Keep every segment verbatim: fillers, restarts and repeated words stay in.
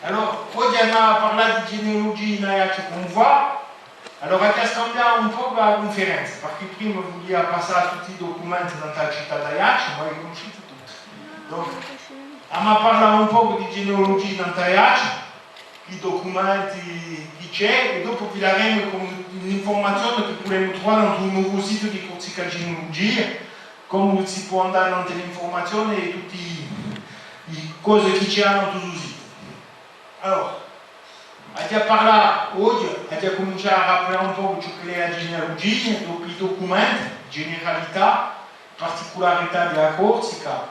Allora, oghje emu à parlà di genealugia in Aiacciu cun voi. Allora, aghju à scambià un pocu a cunferenza, parchì prima vulia passà tutti i ducumenti nant'à a cità d'Aiacciu, ma i cunniscite tutti. Dunque, emu à parlà un pocu di genealugia nant'à Aiacciu, i ducumenti chì ci hè, è dopu vi daremu cum'è un'infurmazione chì pudemu truvà nant'à u novu situ di Corsica Genealugia, cumu si pò andà nant'à l'infurmazione è tutti i, i cosi chì ci hè nant'à u situ. Allora, aghju à parlà oghje, aghju à cumincià à rappelà un pocu ciò ch'ella hè a genealugia, dopu i ducumenti, generalità, particularità di a Corsica,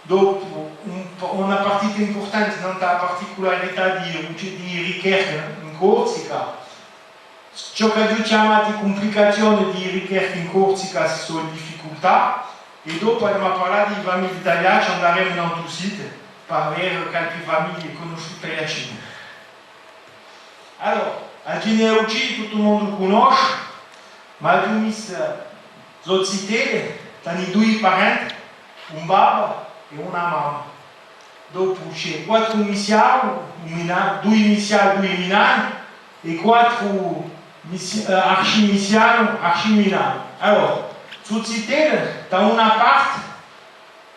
dopu un po-, una partita impurtante nant'à a particularità di, di ricerca in Corsica, ciò ch'aghju chjamatu cumplicazione di ricerca in Corsica, sò difficultà, è dopu andemu à parlà di famiglie d'Aiacciu, andaremu nant'à u situ, per avè qualchì famiglia cunnisciuta aiaccina. Allora, a genealugia tuttu u mondu cunnosce, ma aghju missu, sò zitelli, t'ani dui parenti, un babbu è una mamma. Dopu ci hè quattru missiavi, un mina-, dui missiavi, dui minani, è quattru missi-, eh, arcimissiani, arciminani. Allora, sò zitelli, da una parte,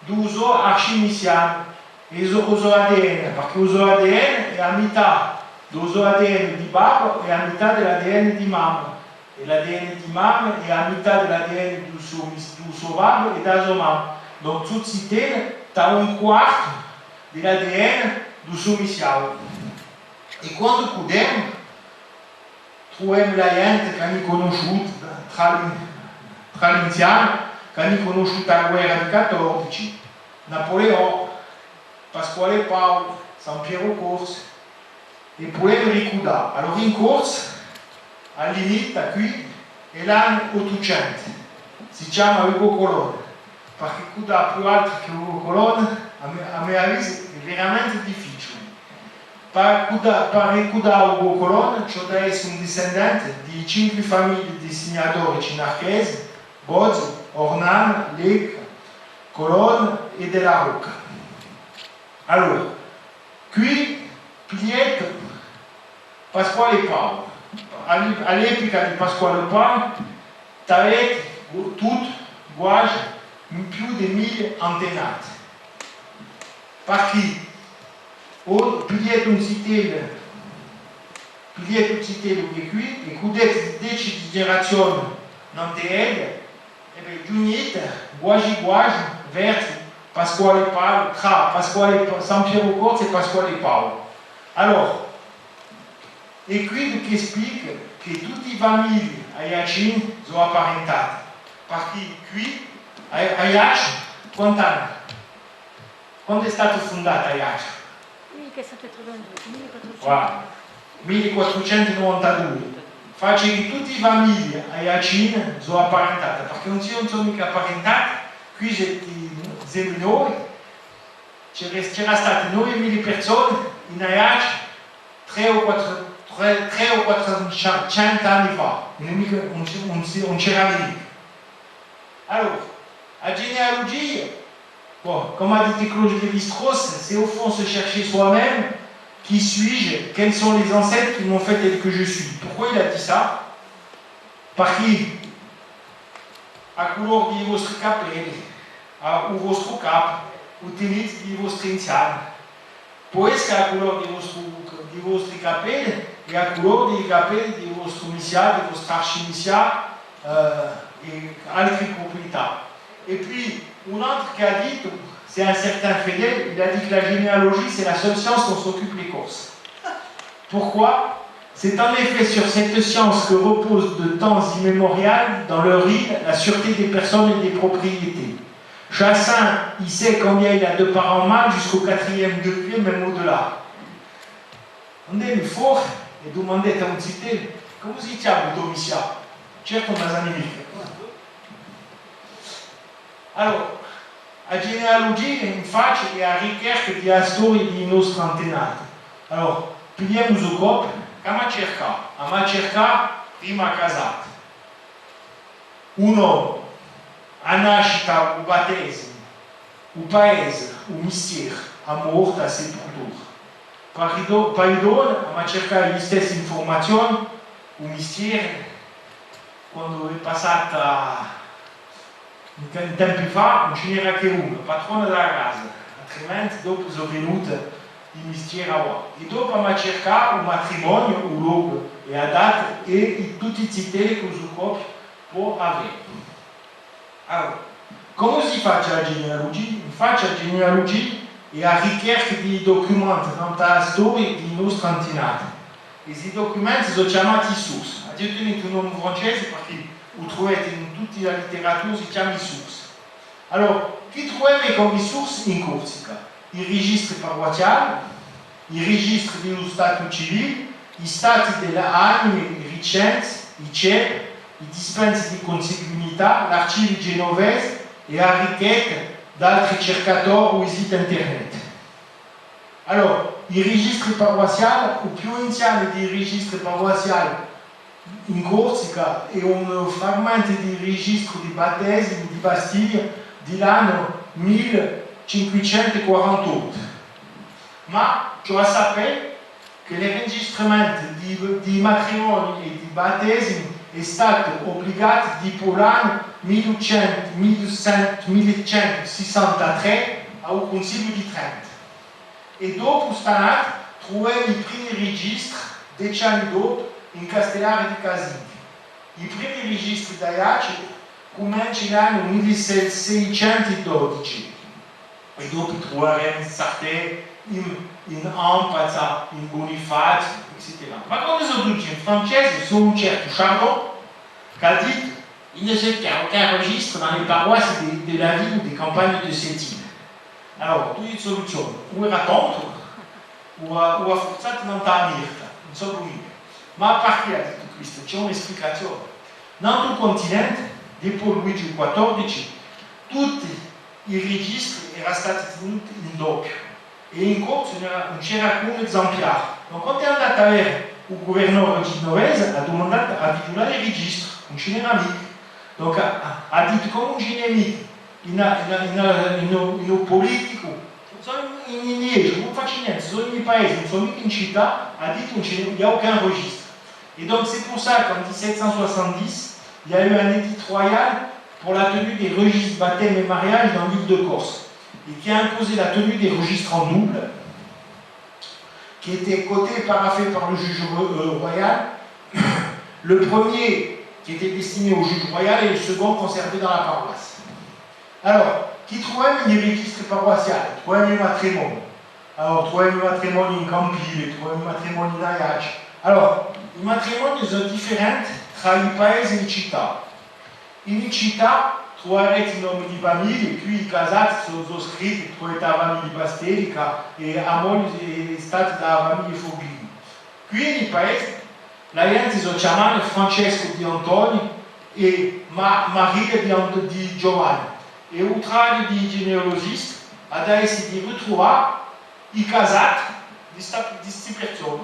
di u so arcimissianu, è u so, u so A D N, parchì u so A D N hè a mità di u so A D N di babbu è a mità di l'A D N di mamma, è l'A D N di mamma hè a mità di l'A D N di u so mis-, di u so babbu è di a so mamma. Donc, tutti i dati, t'ani un quartu di l'A D N di u so missiavu. È quandu cudemu, truvemu a ghjente ch'ani cunnisciutu, trà l'in-, trà l'anziani, ch'ani cunnisciutu a guerra di quattordeci, Napuleone, Pasquale Paoli, Sampieru Corsu, è pudemu ricurdà. Allora in Corsu, à a limita quì, hè l'annu ottucentu, si chjama Ugo Colonna, parchì cuddà più altru chè Ugo Colonna, à me, à me avisu, hè veramente difficiule. Pà cuddà, pà ricurdà Ugo Colonna, ci vole à esse un discendente di i cinque famiglie di signadori cinarchesi, Bozzi, Ornano, Lecca, Colonna è Della Rocca. Allora, quì pigliate Pasquale Paoli. À l'e-, à l'epica di Pasquale Paoli, t'avete tuttu quasi in più di mille antenati. Parchì, o pigliate un zitellu, pigliate un zitellu chì hè quì, è cuddate dece generazioni nant'à ellu, è bè, ghjunghjite quasi quasi versu Pasquale Paoli, trà Pasquale Pa-, Sampieru Corsu è Pasquale Paoli. Allora, hè quì chì spicu chì tutti i famigli aiaccini sò apparentate, parchì quì, Ai-, Aiacciu, quant'anni? Quandu hè statu fundatu Aiacciu? Mille quattrucentu novantadui, mille quattrucentu. Voilà. Mille quattrucentu novantadui. Face chì tutti i famigli aiaccini sò apparentate, parchì ùn sò, ùn sò micca apparentate, quì ci hè i, i Seminoli, c'era, c'era statu nove mila persone in Aiacciu trè o quattru, trè, trè o quattrucentu anni fà, ùn hè micca, ùn ci, ùn ci, ùn c'era micca. Allora, a genealugia, bon, comme a dit Claude Lévi-Strauss, c'est au fond se chercher soi-même, qui suis-je, quels sont les ancêtres qui m'ont fait tel que je suis. Pourquoi il a dit ça ? Parchì a culori di i vostri capelli, a, u vostru capu, u teniti di i vostri anziani. Pò esse a culori di i vostru, di i vostri capelli hè a culori di i capelli di u vostru missiavu, di u vostru arcimissiavu, eh, è altri pruprietà. Et puis, un autre qui a dit, c'est un certain Fedel, il a dit que la généalogie, c'est la seule science dont s'occupent les Corses. Pourquoi ? C'est en effet sur cette science que repose de temps immémorial, dans leur île, la sûreté des personnes et des propriétés. Chacun y sait combien il a de parents mâles jusqu'au quatrième degré, même au-delà. Andemu fora è dumandemu à un zitellu, cumu si chjama u to missiavu? Certu ùn la sanu micca. Allora, a genealugia, infatti, hè a ricerca di a storia di i nostri antenati. Allora, pigliemu stu colpu, chì emu à circà? Emu à circà prima casata. U nome, a nascita, u battesimu, u paese, u mistieru, a morte, a sepultura. Paridò-, Paridone, avemu à circà listesse infurmazione, u mistieru, quandu hè passata in, in tempi fà, ùn ci n'era chè una, patrona di a casa, altrimenti dopu sò vinuti i mistieri avà. È dopu avemu à circà u matrimoniu, u locu è a data, è i, tutti i zitelli chì u so coppiu pò avè. Allora, cumu si face a genealugia? Infatti a genealugia hè a ricerca di ducumenti nant'à a storia di i nostri antinati. È sti ducumenti sò chjamati sources. Aghju tenutu u nome francese perchè u truvate in tutta a literatura, si chjama source. Allora, chì truvemu cum'è source in Corsica? I registri parruassiali, i registri di u statu civile, i stati di l'animi, i ricensi, i cep, i dispensi di cunsanguinità, l'archivi genuvesi è a ricerca d'altri circadori o i siti internet. Allora, i registri parruassiali, u più anzianu di i registri parruassiali in Corsica hè un frammentu di registru di battesimi di Bastia di l'annu mille cinquecentu quarantottu. Ma ci hè à sapè chì l'enregistrimentu di, di matrimonii è di battesimi hè statu ubligatu dipoi l'annu mille centu, mille centu, mille centu sessantatrè à u Cunsiliu di Trentu. È dopu st'annata truvemu i primi registri, deci anni dopu, in Castellare di Casinca. I primi registri d'Aiacciu cumencianu in l'annu mille seicentu dodeci, è dopu i truvaremu in Sartè, in, in Ampazza, in Bunifaziu, eccetera. Ma quandu sò tutti in francese, sò un certu Chardon, chì hà dittu: Il ne se tient aucun registre dans les paroisses de, de la ville ou des campagnes de cette île. Allora, duie soluzioni, o era tontu, o hà, o hà furzatu nant'à a mirta, ùn sò micca. Ma perchè hà dittu questu? Ci hè una splicazioni. Nant'à u cuntinente, dipoi Luigi quattordeci, tutti i registri eranu stati tinuti in doppiu. È in corsu ùn era, ùn c'era chè un esempiare. Ma quandu hè andatu à vede u guvernatore ghjenuvese, hà dumandatu à dighjunà i registri, ùn ci n'era micca. Dunque, hà, hà dittu, cumu ùn ci n'hè micca in, in, in, in, in u puliticu, sò in, in, in Liège, ùn facciu nienti, sò in i paesi, ùn sò micca in cità, hà dittu, ùn ci n'hè, il y a aucun registre. Et donc, c'est pour ça qu'en dix-sept cent soixante-dix, il y a eu un édit royal pour la tenue des registres baptême et mariage dans l'île de Corse, et qui a imposé la tenue des registres en double, qui était coté et paraphé par le juge ro-, euh, royal, le premier qui était destiné au juge royal et le second conservé dans la paroisse. Allora, chì truvemu in i registri parruassiali? Truvemu i matrimoni. Allora, truvemu i matrimoni in Campile, truvemu i matrimoni in Aiacciu. Allora, i matrimoni sò differenti trà i paesi è i cità. In i cità truvarete i nomi di famiglie, quì i casati sò, sò scritti, truvate a famiglia Bastelica è a moglia hè, hè stata da a famiglia Foglini. Quì in i paesi, a ghjente sò chjamati Francescu di Antoniu è Ma-, Maria di Ant-, di Ghjuvanni. È u travagliu di i genealugisti hà da esse di ritruvà i casati di sta, di sti persone.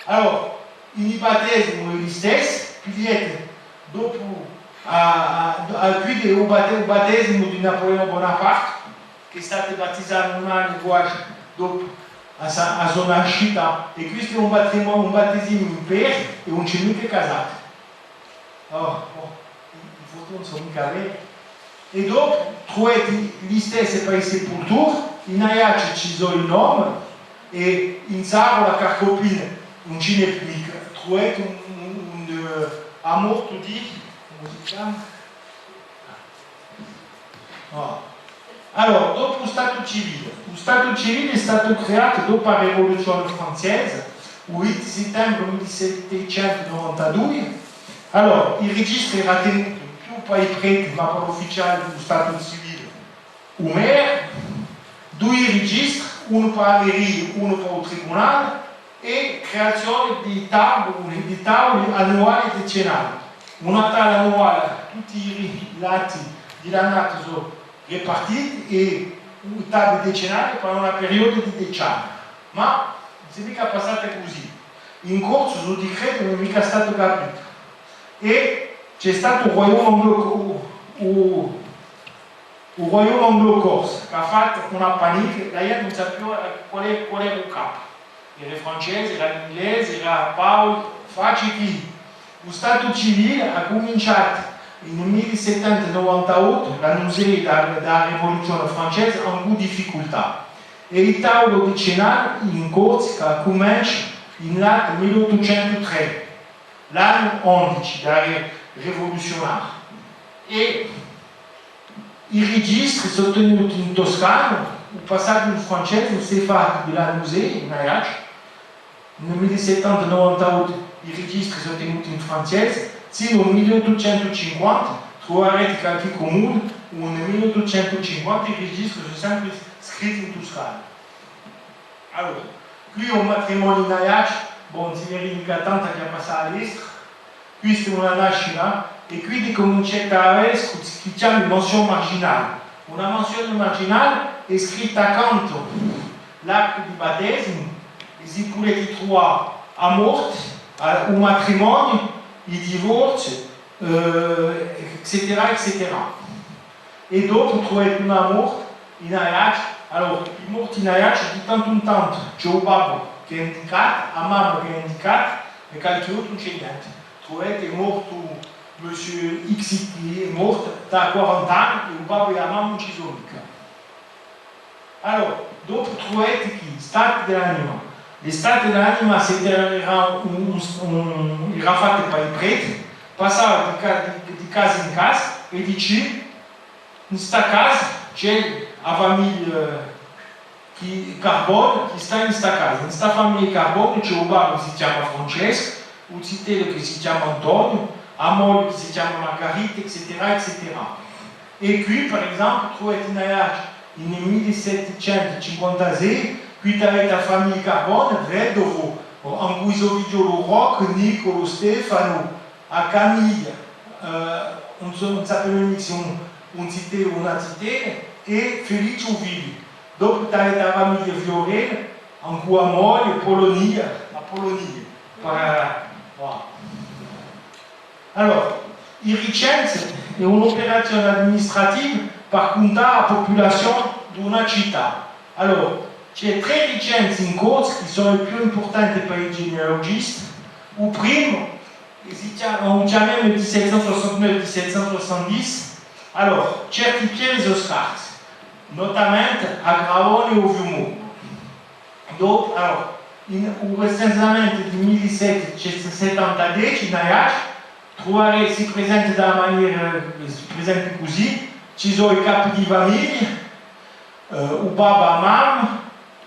Allora, in i battesimi hè listessu, pigliate dopu à, à, à, quì hè u batte-, u battesimu di Napuleone Bonaparte, chì hè statu battizatu un annu quasi dopu à sa, à a so nascita, è questu hè un battesimo, un battesimu in pè, è ùn ci hè micca casati. Oh, oh, i, i fotu ùn sò micca belli. È dopu truvate listessu pà i sepulturi, in Aiacciu ci sò i nomi, è in Sarula, Carcopina, ùn ci n'hè micca. Truvate un, un, un, eh, a mortu di, cumu si chjama? Ah. Allora, dopu u statu civile. U statu civile hè statu creatu dopu a Rivoluzione francese, u vinti sittembre mille sette centu novantadui. Allora, i registri eranu tenuti più pà i preti, ma pà l'ufficiali di u statu civile, u merre, dui registri, unu pà a meria, unu pà u tribunale, è creazione di tavuli, di tavuli annuali è decennali. Una tavola annuale, tutti i ri-, i dati di l'annata sò ripartiti, è u tavulu decennale pà una periodu di deci anni. Ma ùn s'hè micca passatu cusì. In corsu stu dicretu ùn hè micca statu capitu. È ci hè statu u royaume anglo-, u, u, u royaume anglo-corse, chì hà fattu una panica, a ghjente ùn sapia quale, quale era u capu. Era francese, era inglese, era Paoli, face chì u statu civile hà cuminciatu in u mille sette centu novantottu, l'annu sei da, da a rivoluzione francese, incù difficultà. È u tavulu decennale in Corsica cumencia in l'annu mille ottucentu trè, l'annu ondeci da a re-, rivoluzione. È i registri sò tenuti in tuscanu, u passatu in francese s'hè fattu di l'annu sei in Aiacciu, in u mille sette centu novantottu i registri sò tenuti in francese, sinu à u mille ottucentu cinquanta, truvarete qualchì cumunu, in u mille ottucentu cinquanta i registri sò sempre scritti in tuscanu. Allora, quì hè un matrimoniu in Aiacciu, bon, ùn si vede micca tantu chì hè passatu à l'estru. Quista hè una nascita, è quì di cuminciate à avè ciò chì chjamanu mansione marginale. Una mansione marginale hè scritta accantu à l'attu di battesimu, è si pudete truvà a morte, eh, u matrimoniu, i divorzi, eh, eccetera, eccetera. È dopu truvate una morte in Aiacciu. Allora, i morti in Aiacciu, di tantu in tantu, ci hè u babbu chì hè indicatu, a mamma chì hè indicata, è qualchì altru ùn ci hè niente. Truvate, hè mortu Monsieur X Y, hè mortu da quaranta anni, è u babbu è a mamma ùn ci sò micca. Allora, dopu truvate chì, stati di l'anima. Li stati di l'anima, si era un, un, un, era fattu pà i preti, passava di ca-, di, di casa in casa è dicia, in sta casa ci hè a famiglia chì, Carbone, chì stà in sta casa. In sta famiglia Carbone ci hè u babbu chì si chjama Francescu, u zitellu chì si chjama Antoniu, a moglia chì si chjama Margarita, eccetera, eccetera. È quì, per esempiu, truvate in Aiacciu, in u mille sette centu cinquantasei, quì avete a famiglia Carbone, veduvu, incù u so figliolu Roccu, Nicola, Stefanu, a Camilla, eh, ùn sò, ùn sapemu micca s'hè un, un zitellu o una zitella, è Felice u figliu. Dopu avete a famiglia Fiorelli, incù a moglia, Polonia, a Polonia, par, voilà. Allora, i ricensi hè un'operazione amministrativa par cuntà a pupulazione d'una cità. Allora, ci hè trè ricensi in Corsica chì sò i più impurtanti par i genealugisti. U primu, è si chja-, u chjamemu dix-sept cent soixante-neuf, dix-sept cent soixante-dix, allora, certi pievi sò scarsi, notamente à Gravone è u Fiumorbu. Dopu, allora, in u recensamentu di mille sette centu settanta deci, in Aiacciu, truvate, si presenta da a manera, si presenta cusì, ci sò i capi di famiglia, eh, u babbu, a mamma,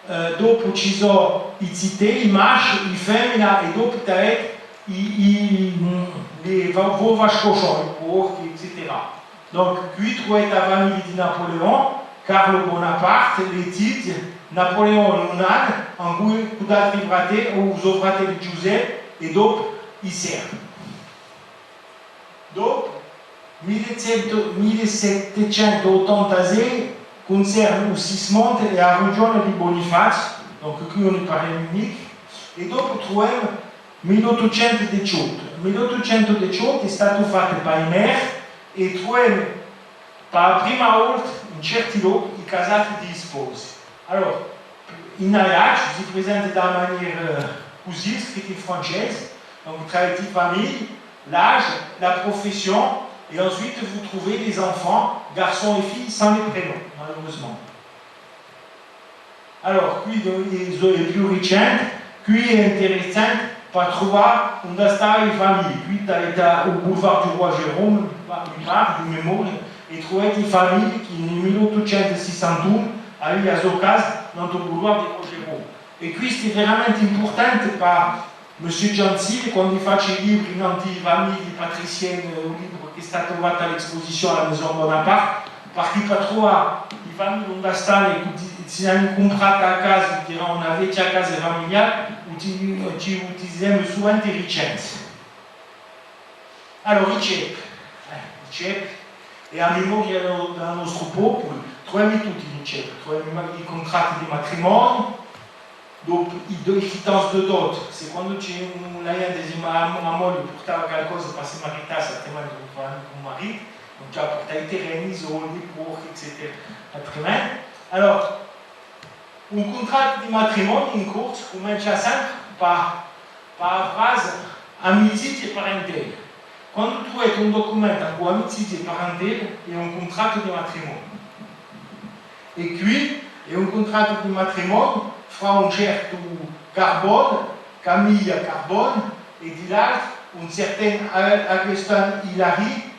eh, dopu ci sò i zitelli, i masci, i femini, è dopu avete i, i, mm, li vo-, vova scosciò, i porchi, eccetera. Donc, quì truvate a famiglia di Napoléon, Carlo Bonaparte, Letizia, Napoléon, Lunana, incù, cù d'altri frate-, u so fratellu Giuseppe, è dopu i servi. Dopu, mille centu, mille settecentu ottantasei, cuncerna u Cismonte è a regione di Bonifaziu, donc quì ùn ni parlemu micca, è dopu truvemu mille ottucentu diciottu. Mille ottucentu diciottu hè statu fattu pà i merri è truvemu pà a prima volta in certi lochi i casati di i sposi. Allora, in Aiacciu si presenta da a manera cusì, scrittu in francese, donc truvate i famigli, l'âge, la profession, et ensuite vous trouvez les enfants, garçons et filles, sans les prénoms, malheureusement. Allora, quì hè, hè, hè più ricente, quì hè interessante pà truvà induve stà i famigli. Quì avete u boulevard du Roi Jérôme, mi pa-, mi pare, di memoria, è truvate i famigli chì in u mille ottucentu sessantunu avia a so casa nant'à u boulevard du Roi Jérôme. È questu hè veramente impurtante pà Monsieur Gentile, quandu face i libri nant'à i famigli patriciennes, u libru chì hè statu fattu à l'esposizione à la Maison Bonaparte, parchì pà truvà i famigli induve stà, chì si sò cumprati a casa, chì era una vechja casa famigliare, uti-, ci utilizemu suvente i ricensi. Allora, i ceppi, eh, i ceppi, è a memoria di u, di u nostru populu, truvemu tutti i ceppi, truvemu i ma-, i cuntratti di matrimoniu, dopu i do-, i quittances de dot, sè quandu ci hè un, a ghjente si ma-, a mo-, a moglia purtava qualcosa pà si maritassi, altrimenti ùn truvava micca un maritu, ùn ci hà da purtà i terreni, i soldi, i porchi, eccetera. Altrimenti, allora, Un cuntrattu di matrimoniu in corsu cumencia sempre pà, pà a frasa amicizia è parentela. Quandu truvate un ducumentu cù amicizia è parentela, hè un cuntrattu di matrimoniu. È quì hè un cuntrattu di matrimoniu fra un certu Carbone, Camilla Carbone, è di l'altru un certain Augustin Hilary,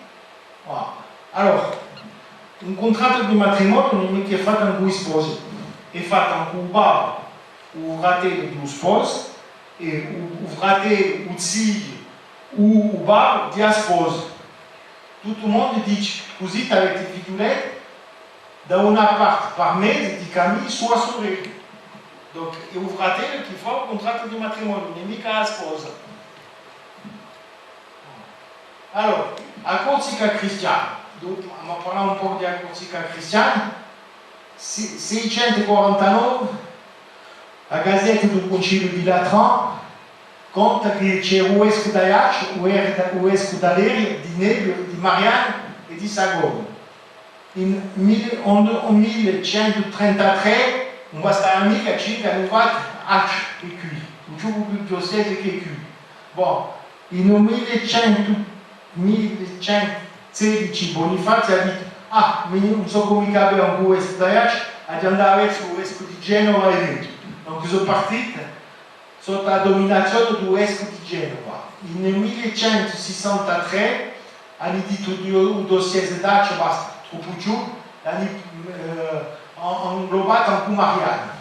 Voilà. Allora, un cuntrattu di matrimoniu ùn hè micca fattu incù i sposi, hè fattu incù u babbu, u fratellu di u sposu, è u, u fratellu, u ziu, u, u babbu di a sposa. Tuttu u mondu dice, cusì t'avete figliulè, da una parte par mezu di Camilla sò a surella. Donc, hè u fratellu chì fà u cuntrattu di matrimoniu, ùn hè micca a sposa. Allora, a Corsica cristiana, dunque, emu à parlà un pocu di a Corsica cristiana, si-, seicentu quarantanove, a Gazzetta di u Cunciliu di Latran conta chì c'era u vescu d'Aiacciu, u ve-, u vescu d'Aleria, di Nebbiu, di Mariana è di Sagona. In mille, in mille centu trentatrè, ùn bastava micca, cinque anni fa, Aiacciu hè quì, ùn ci hè più diocesi chè quì. Bon, in u mille centu, mille centu sedici Bonifaziu hà dittu: ah, mi, ùn sò micca bè incù u vescu d'Aiacciu, aghju da andà versu u vescu di Genova è Reggio. Donc, sò partiti sottu à a duminazione di u vescu di Genova. In u mille centu sessantatrè anu dittu di u, u diocesi d'Aiacciu basta, troppu chjucu, l'anu, eh, an-, anglobatu incù Mariana.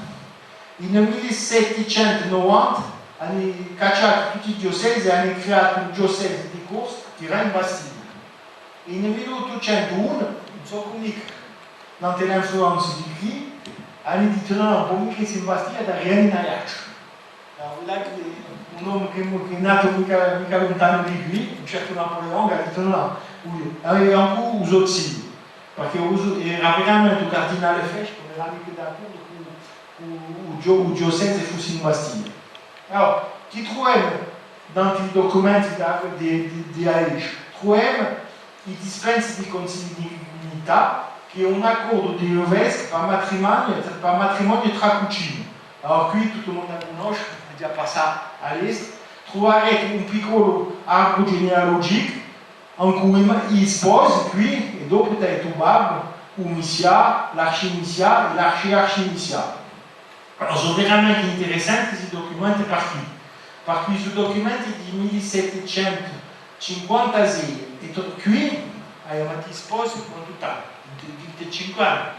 In u mille settecentu novanta anu cacciatu tutti i diocesi è anu criatu u diocesi di Corsica, Tirrenu, Bastia. In u mille ottucentu unu, ùn sò micca, nant'à l'influenza di chì, anu dittu: nò, nò, ùn pò micca esse in Bastia, hà da riene in Aiacciu. Allora, vole dì chì un omu chì, chì hè natu micca, micca luntanu di quì, un certu Napoleon, hà dittu: nò, nò, lui, avia ancu u so ziu, perchè u so, era veramente u cardinale Fesch, ùn era micca d'accordu cù, cù u dio-, u diocesi fussi in Bastia. Allora, chì truvemu nant'à i ducumenti di, di, di, di Aiacciu? Truvemu i dispensi di cunsanguinità, chì hè un accordu di u vescu pà matrimoniu, pà matrimoniu trà cucini. Allora, quì tuttu u mondu a cunnosce, aghju da passà à l'est. Truvarete un picculu arbu genealogicu, incù i ma-, i sposi quì, è dopu t'avete u babbu, u missià, l'arcimissià è l'arci-arcimissià. Allora, sò veramente interessanti sti ducumenti, perchè? Perchè sò ducumenti di mille settecentu cinquantasei, è to-, quì avemu i sposi quantu t'anu? Vinti, vinticinque anni.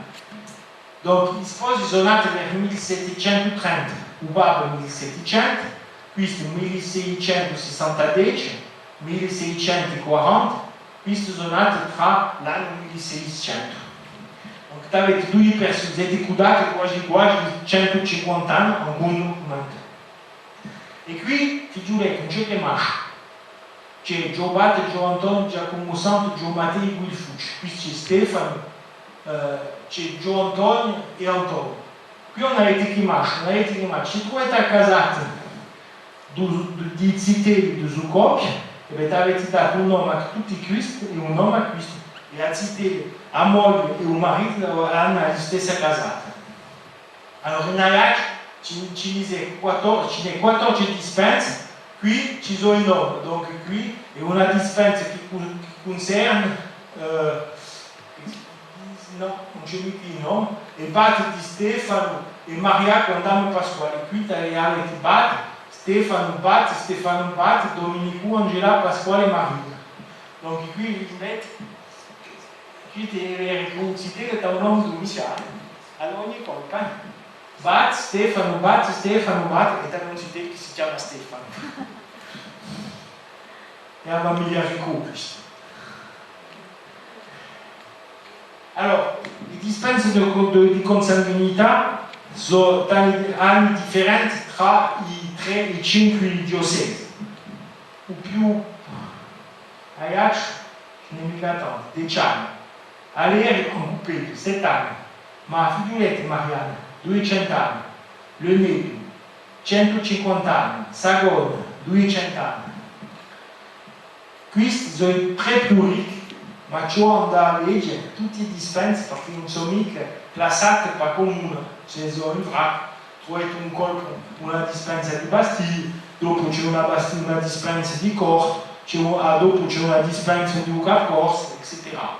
Donc, i sposi sò nati per mille settecentu trenta, u babbu mille settecentu, quistu mille seicentu sessanta, mille seicentu quaranta, quistu sò nati trà l'annu mille seicentu. Donc, t'avete dui persuni, site cuddati quasi quasi centu cinquanta anni, incù un ducumentu. È quì, fighjuleti, ùn ci hè chè masci. Ci hè Ghjuvan Battu, Ghjuvan Antoniu, Ghjacumu Santu, Ghjuvan Matteu, Guidu Fucci. Quì ci hè Stefanu, eh, ci hè Ghjuvan Antoniu è Antoniu. Quì ùn avete chè masci, ùn avete chè masci. S'è truvate a casata di, di, di zitelli di stu coppia, è bè, t'avete datu un nome à tutti quisti è un nome à quistu. È a zitella, a moglia è u maritu anu a stessa casata. Allora, in Aiacciu ci, ci n'hè quattor-, ci n'hè quattordeci dispensi, quì ci sò i nomi, donc quì hè una dispensa chì cu-, chì cuncerna, eh, nò, ùn ci hè micca i nomi, hè Battu di Stefanu è Mariacu Adamu Pasquali, quì t'avete Battu, Stefanu Battu, Stefanu Battu, Dominicu Angela Pasquali Maria. Donc quì, ripetu, quì t'hai da vede chì u zitellu t'hà u nome di u missià, eh. Allora ogni colpa, eh. Battu, Stefanu, Battu, Stefanu, Battu, è t'hai un zitellu chì si chjama Stefanu. Hè a famiglia Riccò questa. Allora, i dispensi di, di, di cunsanguinità sò, anu, anu differenzi trà i trè è i cinque diocesi. U più, Aiacciu, ùn hè micca tantu, dece anni. Aleria, ancu peghju, sette anni. Ma fighjuleti Mariana, duiecentu anni. Lu Nebbiu, centu cinquanta anni. Sagona, duiecentu anni. Quisti sò i trè più ricchi. Ma ci hè da vede tutti i dispensi, perchè ùn sò micca classati pà cumuna, ci sò in vrac, truvate un colpu una dispensa di Bastia, dopu ci hè una, Basti-, una dispensa di Corti, ci hè un-, ah, dopu ci hè una dispensa di u Cap Corse, eccetera.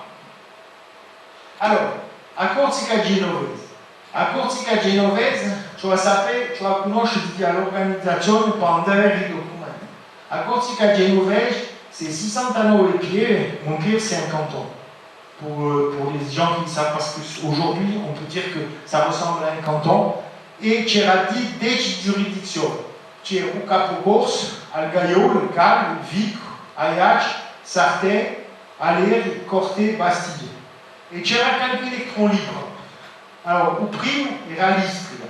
Allora, a Corsica genuvese. A Corsica genuvese, ci hè da sapè, ci hè da cunnosce di l'urganizazione pà andà à vede i ducumenti. A Corsica genuvese, c'est sessantanove pieve, un pieve c'est un canton. Pour, euh, pour les gens qui savent, parce qu'aujourd'hui, on peut dire que ça ressemble à un canton. È c'era di-, dece ghjuridizzioni. C'era u Capu Corsu, Algaiola, Calvi, Vicu, Aiacciu, Sartè, Aleri, Cortè, Bastia. È c'era qualchì électron libre. Allora, u primu era l'Istria.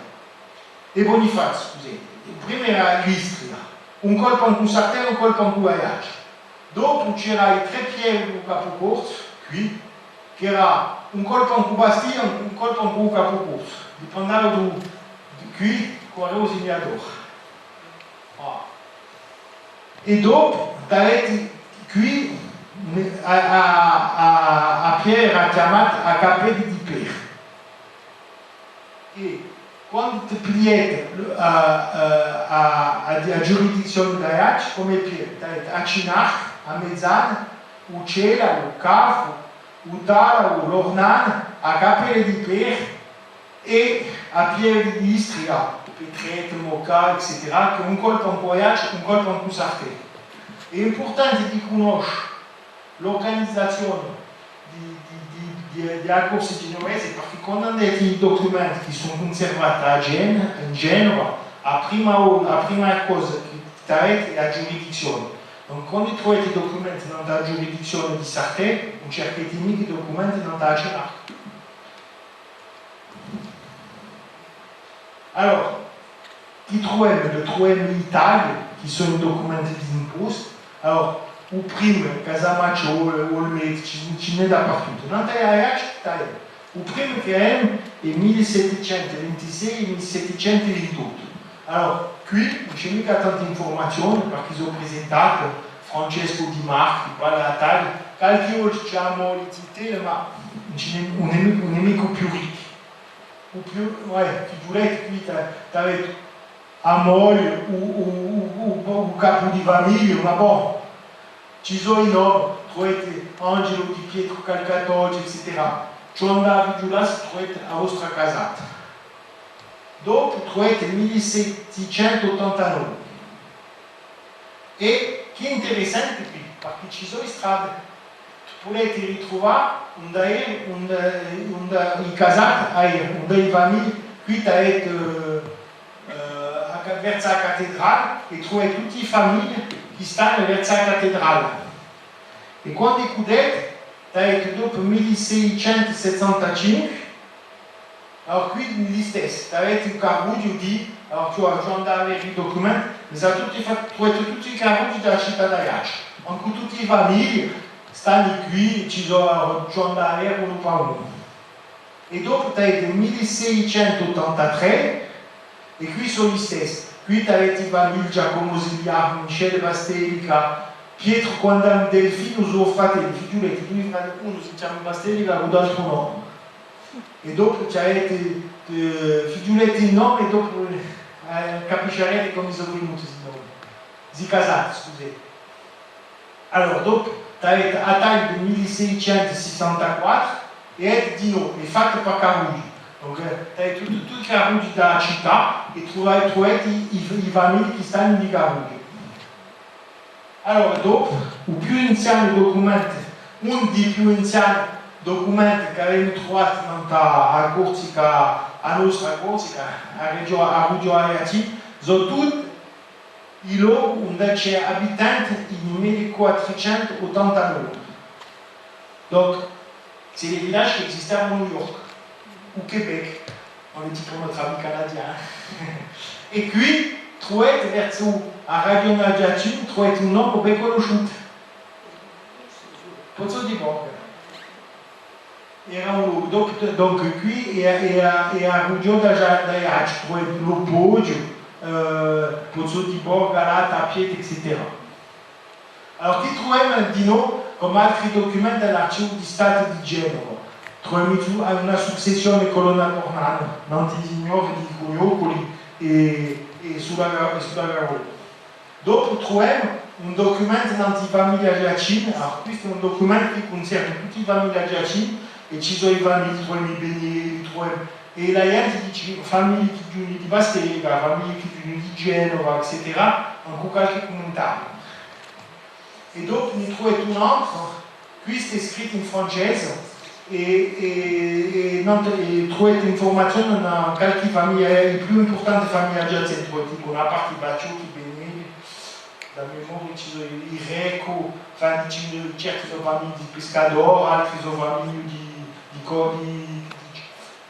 È Bunifaziu, scusate. U primu era l'Istria. Un colpu incù Sartè, un colpu incù Aiacciu. Dopu c'era i trè pieve di u Capu Corsu, quì, ch'era un colpu incù Bastia, un colpu incù u Capu Corsu. Dipendeva di, di quì, quale u signatore. Ah. È dopu, t'avete quì, a, a, a, a pieve era chjamata a Cappella di Pera. È quandu ti pigliate a, a, a, a, a ghjuridizzione d'Aiacciu, cum'è pieve, t'avete a Cinarca, a Mezzana, u Cela, u Cafu, u Talavu, l'Ornana, a Cappella di Pera, è a pieve d'Istria, Petreta, Mocca, eccetera, chì un colpu incù Aiacciu, un colpu incù Sartè. Hè impurtante di cunnosce l'urganizazione di, di, di, di, di a Corsica genuvese, perchè quandu andate in i ducumenti chì sò cunservati à Gen-, in Genuva, a prima, a prima cosa chì t'avete hè a ghjuridizzione. Donc, quandu truvate i ducumenti nant'à a ghjuridizzione di Sartè, ùn circate micca i ducumenti nant'à a Cinarca. Allora, chì truvemu? Truvemu i tagli, chì sò i ducumenti d'impostu. Allora, u primu, Casamaccia, Ol-, Olmetu, ci, ci n'hè dapertuttu. Nant'à Aiacciu, t'avemu. U primu chì avemu hè mille settecentu vintisei è mille settecentu vintottu. Allora, quì ùn ci hè micca tanta infurmazione, perchè sò prisentati Francescu Di Marchi, quale à tagli, qualchì volta ci hè a moglia zitella, ma ùn ci n'hè, ùn hè mi-, ùn hè micca u più riccu. U più, eh, fighjuleti quì, t'a-, t'avete a moglia, u, u, u, u, u capu di famiglia, ma bon, ci sò i nomi, truvate Angelo Di Pietro Calcatoggio, eccetera. Ci andate à fighjulà s'è truvate a vostra casata. Dopu truvate mille settecentu ottantanove. È chì hè interessante quì, perchè ci sò i stradi, pudete ritruvà und'era, und'è, und'è i casati, eh, und'è i famigli, quì t'avete, eh, eh, a ca-, versu a cattedrale, è truvate tutti i famigli chì stanu versu a cattedrale. È quandu cudete, t'avete dopu mille seicentu sessantacinque, allora, quì listessu, t'avete u carrughju di, allora, ci hè, ci hè da vede i ducumenti, ma sò tutti fa-, truvate tutti i carrughji di a cità d'Aiacciu, ancu tutti i famigli, stanu quì, ci sò, allora, ci hè da vede unu pà unu. È dopu t'avete mille seicentu ottantatrè, è quì sò listessi. Quì t'avete i famigli Giacomo Zigliardi, Michele Bastelica, Pietro Quandam Delfino, sò fratelli, fighjuleti, dui fratelli, unu si chjama Bastelica, l'altru nò. È dopu ci avete, eh, fighjuleti i nomi è dopu, eh, capisciarete cumu sò vinuti sti nomi. Sti casati, scusate. Allora, dopu, t'avete a taglia di mille seicentu sessantaquattru, è hè dinò, hè fatta pà carrughji. Donc, eh, t'avete tutti, tutti i carrughji di a cità, è truvate, truvate i, i, i famigli chì stanu in i carrughji. Allora, dopu, u più anzianu ducumentu, unu di i più anziani ducumenti ch'avemu truvatu nant'à a Corsica, a nostra Corsica, a regiò-, a regione Aiacciu, sò tutti i lochi undè ci hè abitanti in u mille quattrucentu ottantanove. Donc, c'est les villages qui existaient avant New York, ou Québec, dans les petits pronoms canadiens. È quì truvate versu a regione d'Aiacciu, truvate un nomu ben cunnisciutu. Pozzo di Borga. Era un locu, donc, donc quì hè, hè, hè a regione d'Aiacciu, truvate Lu Poghju, eh, Pozzo di Borga, Lata, Pieta, eccetera. Allora, chì truvemu dinò, Cum'è altri ducumenti à l'Archiviu di Statu di Genova, truvemu una successione colonna cornana, nantu à i signori di Cugnoculi è, è Sulaga-, è Sulagaroli. Dopu truvemu un ducumentu nantu à i famigli aiaccini, allora, questu hè un ducumentu chì cuncerna tutti i famigli aiaccini, è ci sò i famigli, truvemu i Benielli, truvemu, è a ghjenti dice, famigli chì ghjunghjenu di Bastelica, famigli chì ghjunghjenu di Genova, eccetera, ancu qualchì cummentariu. È dopu ne truvemu un altru, questu hè scrittu in francese, è, è, è, nantu, è truvemu infurmazioni in qualchì famiglia, i più impurtanti famigli aiaccini, truvemu, dicu, una parti Baciocchi, Benielli, da memoria ci sò i, i Reccu, enfin, dicemu, certi sò famigli di piscadori, altri sò famigli di, di co-, di,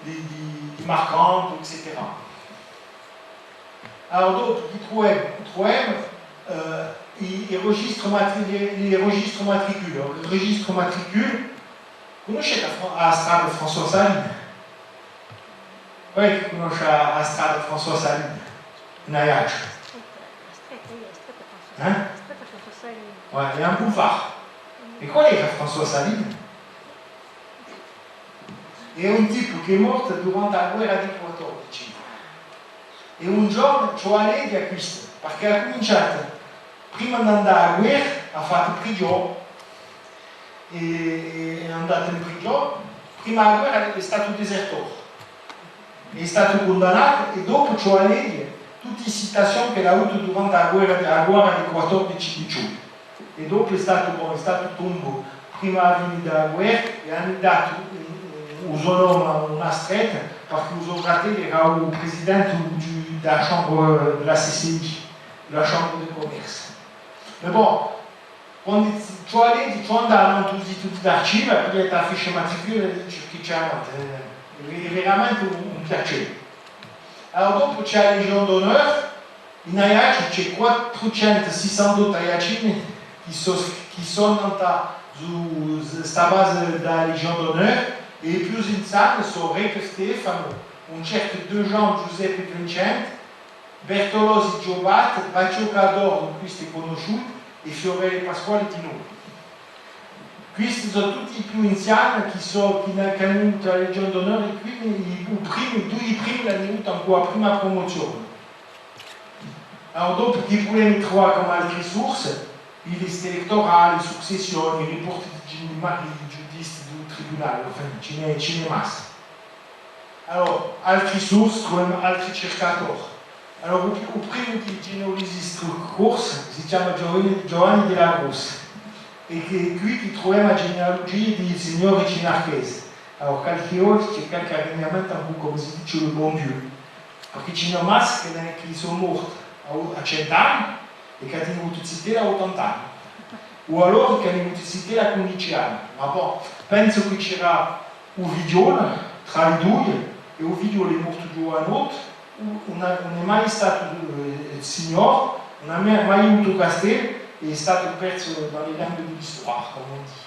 di, di, di marcanti, eccetera. Allora, dopu, chì truvemu? Truvemu, eh, i, i registri matri-, les, les registres matricules. Allora, u registru matricule, cunniscite a Fra-, a strada François Salini? Quale hè chì cunnosce a, a strada François Salini? In Aiacciu? Eh? Ouais, hè un boulevard. È quale era François Salini? Hè un tipu chì hè mortu durante a guerra di quattordeci. È un ghjornu ci vole à leghje à questu, perchè hà cuminciatu, prima d'andà à a guerra, hà fattu prigiò, è, è hè andatu in prigiò, prima di a guerra hè statu disertore, hè statu cundannatu, è dopu ci vole à leghje tutti i citazioni ch'ellu hà avutu durante a guerra, a guerra di quattordeci diciottu. È dopu hè statu, bon, hè statu tombu prima di a fine di a guerra, è anu datu u, u so nome à una stretta, perchè u so fratellu era u presidente di, di a chambre, di a C C I, di a chambre de commerce. Mais bon, quandu ci vole à leghje, ci vole à andà nantu à u situ di l'archiviu, è pigliate a fiche matricule è dice chì ci hè nantu, eh, hè veramente un, un piacè. Allora, dopu ci hè a Légion d'honneur, in Aiacciu ci hè quattrucentu sessantottu aiaccini chì sò, chì sò nantu à sta base di a Légion d'honneur, è i più anziani sò Reccu Stefanu, un certu Dejean Giuseppe Vincenti, Bertolosi Ghjuvà, Baciocca Adornu, questu hè cunnisciutu, è Fiorelli Pasquale di nomu. Questi sò tutti i più anziani chì sò, chì n'hà, chì anu avutu a Legione d'Onore, è quindi i, i primi, dui primi l'anu avutu incù a prima prumuzione. Allora, dopu chì pudemu truvà cum'è altri surse, i listi elettorali, successioni, riporti di Ghjinni Marì, i ghjudizi di u tribunale, enfin, ci n'hè, ci n'hè massa. Allora, altri surse, truvemu altri circatori. Allora, u, u primu di i genealugisti corsi si chjama Giovanni, Giovanni della Croce, è chì, quì chì truvemu a genealugia di i signori cinarchesi. Allora, qualchì volta ci hè qualchì arrangiamentu, ancu cum'è si dice le bon Dieu. Perchè ci n'hè massa chì, chì sò morti à, à centu anni è chì anu avutu zitelli à ottanta anni. O allora chì anu avutu zitelli à quindici anni. Ma bon, pensu chì c'era u figliolu, trà i dui, è u figliolu hè mortu ghjuvanottu, ùn, ùn hè, ùn hè mai statu, eh, signori, ùn hà mai, mai avutu castellu, è hè statu persu dans les limbes de l'histoire, comme on dit.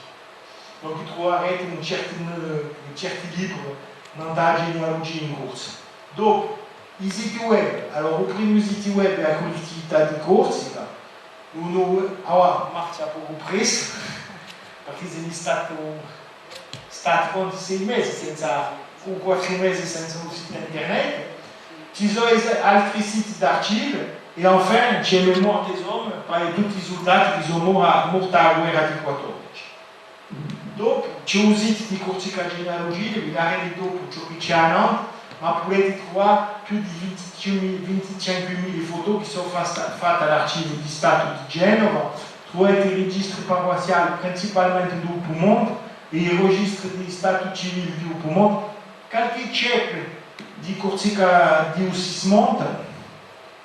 Donc, i truvarete in certi, in certi libri, nantu à a genealugia in corsu. Dopu, i siti web. Allora, u primu situ web hè a Cullettività di Corsica, unu, avà, marchja pocu pressu, perchè semu stati, stati quantu sei mesi senza, o quattru mesi senza un situ internet. Ci sò es-, altri siti d'archivi, è enfin, ci hè Mémoire des hommes, pà tutti i suldati chì sò mor-, morti à a guerra di quattordeci. Dopu, ci hè u situ di Corsica Genealugia, vi daremu dopu ciò chì ci hè nantu, ma pudete truvà più di vinticinquemila, vinticinquemila fotu chì sò fa-, fatte à l'Archiviu di Statu di Genova, truvate i registri parruassiali principalmente di u Pumonte è i registri di statu civile di u Pumonte, qualchì ceppu di Corsica di u Cismonte,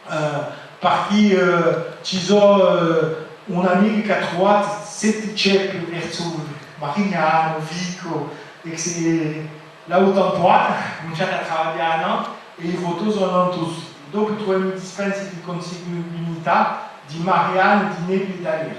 eh, parchì, eh, ci sò, eh, un amicu chì hà truvatu sette ceppi versu Marignanu, Vicu, è l'Haut-Antoine, cuminciatu à travaglià, nò? È i fotu sò nantu. Dopu truvemu i dispensi di cunsanguinità di Marianu, di Nebbi è d'Alè.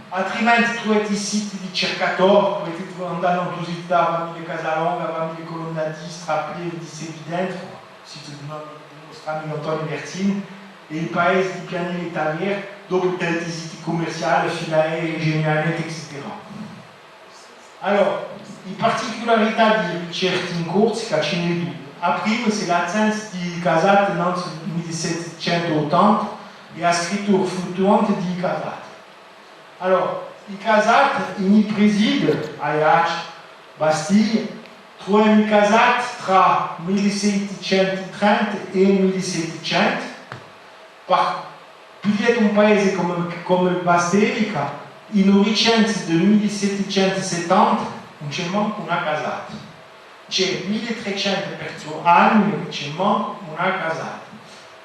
Altrimenti truvate i siti di circatori, pudete andà nantu à u situ di a famiglia Casalonga, a famiglia Colonna d'Istria, Pieve di Sevi Dentru, situ di u no-, di u nostru amicu Antoniu Versini, è i paesi di Pianelli è Tavera, Dopu tanti siti cummerciali, Filae, Genianet, eccetera. Allora, i particularità di ricerchi in Corsica ci n'hè dui. A prima, hè l'assenza di casati nanzu à u mille settecentu ottanta è a scrittura fluttuante di i casati. Allora, i casati, in i presidi, Aiacciu, Bastia, truvemu i casati trà mille settecentu trenta è mille settecentu, par Pigliate un paese cum'è, cum'è Bastelica, in u ricensu di u mille settecentu settanta ùn ci hè mancu una casata. Ci hè mille trecentu persu-, anime, ùn ci hè mancu una casata.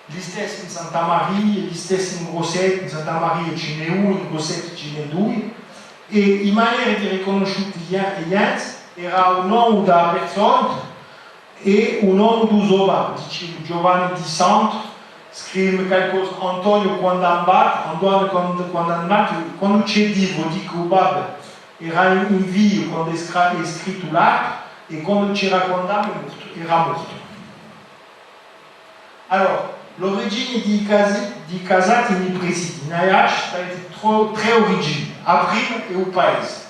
Listessu in Santa Maria, listessu in Grussettu, in Santa Maria ci n'hè unu, in Grussettu ci n'hè dui, è i maneri di ricunnisciute di i ghjenti era u nomu di a persona, è u nomu di u so babbu, dicemu Giovanni di Santu, scrivemu calcosa, Antonio quandu andava, Antonio quandu, quandu andava, quandu ci hè vivu, dicu, u babbu era in, in vita, quandu hè scra-, hè scrittu l'attu, è quandu c'era quandu hè mortu, era mortu. Allora, l'origini di i casi-, di i casati in i presidi, in Aiacciu, t'avete trè, trè origini. A prima hè u paese.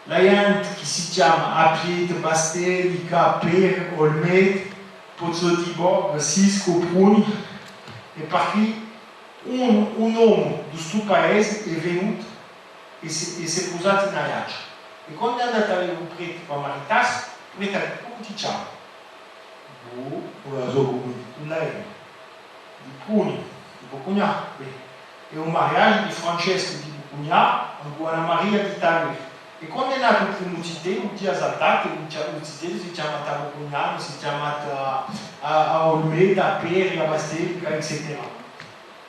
A ghjenti chì si chjama Appiettu, Bastelica, Peri, Olmetu, Pozzu di Borgu, Siscu, Pruni, hè parchì un, un omu di stu paese hè venutu è s'hè, è s'hè pusatu in Aiacciu. È quandu hè andatu à u preti pà maritassi, u preti hà dettu: "Cumu ti chjami?" "Boh, ùn la sò cumu, cumu hè." "Di Pruni, di Bucugnà." "Bè, hè un mariaghju di Francescu di Bucugnà cù Anna Maria di Tavera." È quandu hè natu u primu zitellu, u zitellu hà saltatu, u zite-, u zitellu s'hè chjamatu à Bucugnà, s'hè chjamatu à, à, à Olmetu, à Peri, à Bastelica, eccetera.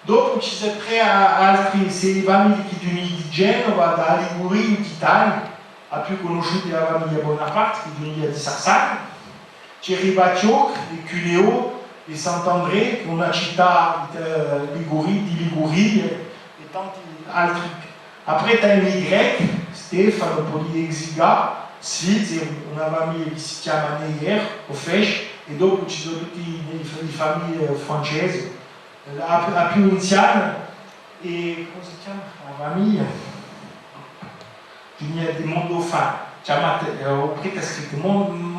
Dopu ci sò trè a-, altri sei famiglie chì ghjunghjenu di Genova, da Liguria, d'Italia, a più cunnisciuta hè a famiglia Bonaparte, chì ghjunghjia di Sarsagna. Ci hè i Battiocchi, di Cuneo, di Sant'Andrè, chì hè una cità, eh, Liguri-, di Liguria, è tanti altri. Après, t'hai i Grechi, Stefano, poi Exiga, Svizzeri, una famiglia chì si chjama Neyer, o Fesch, è dopu ci sò tutti i, i, i famiglie francesi. A, a più anziana hè, cumu si chjama? A famiglia? Ghjunghjia di Mondolfin, chjamata, eh, u preti hà scrittu Mon-,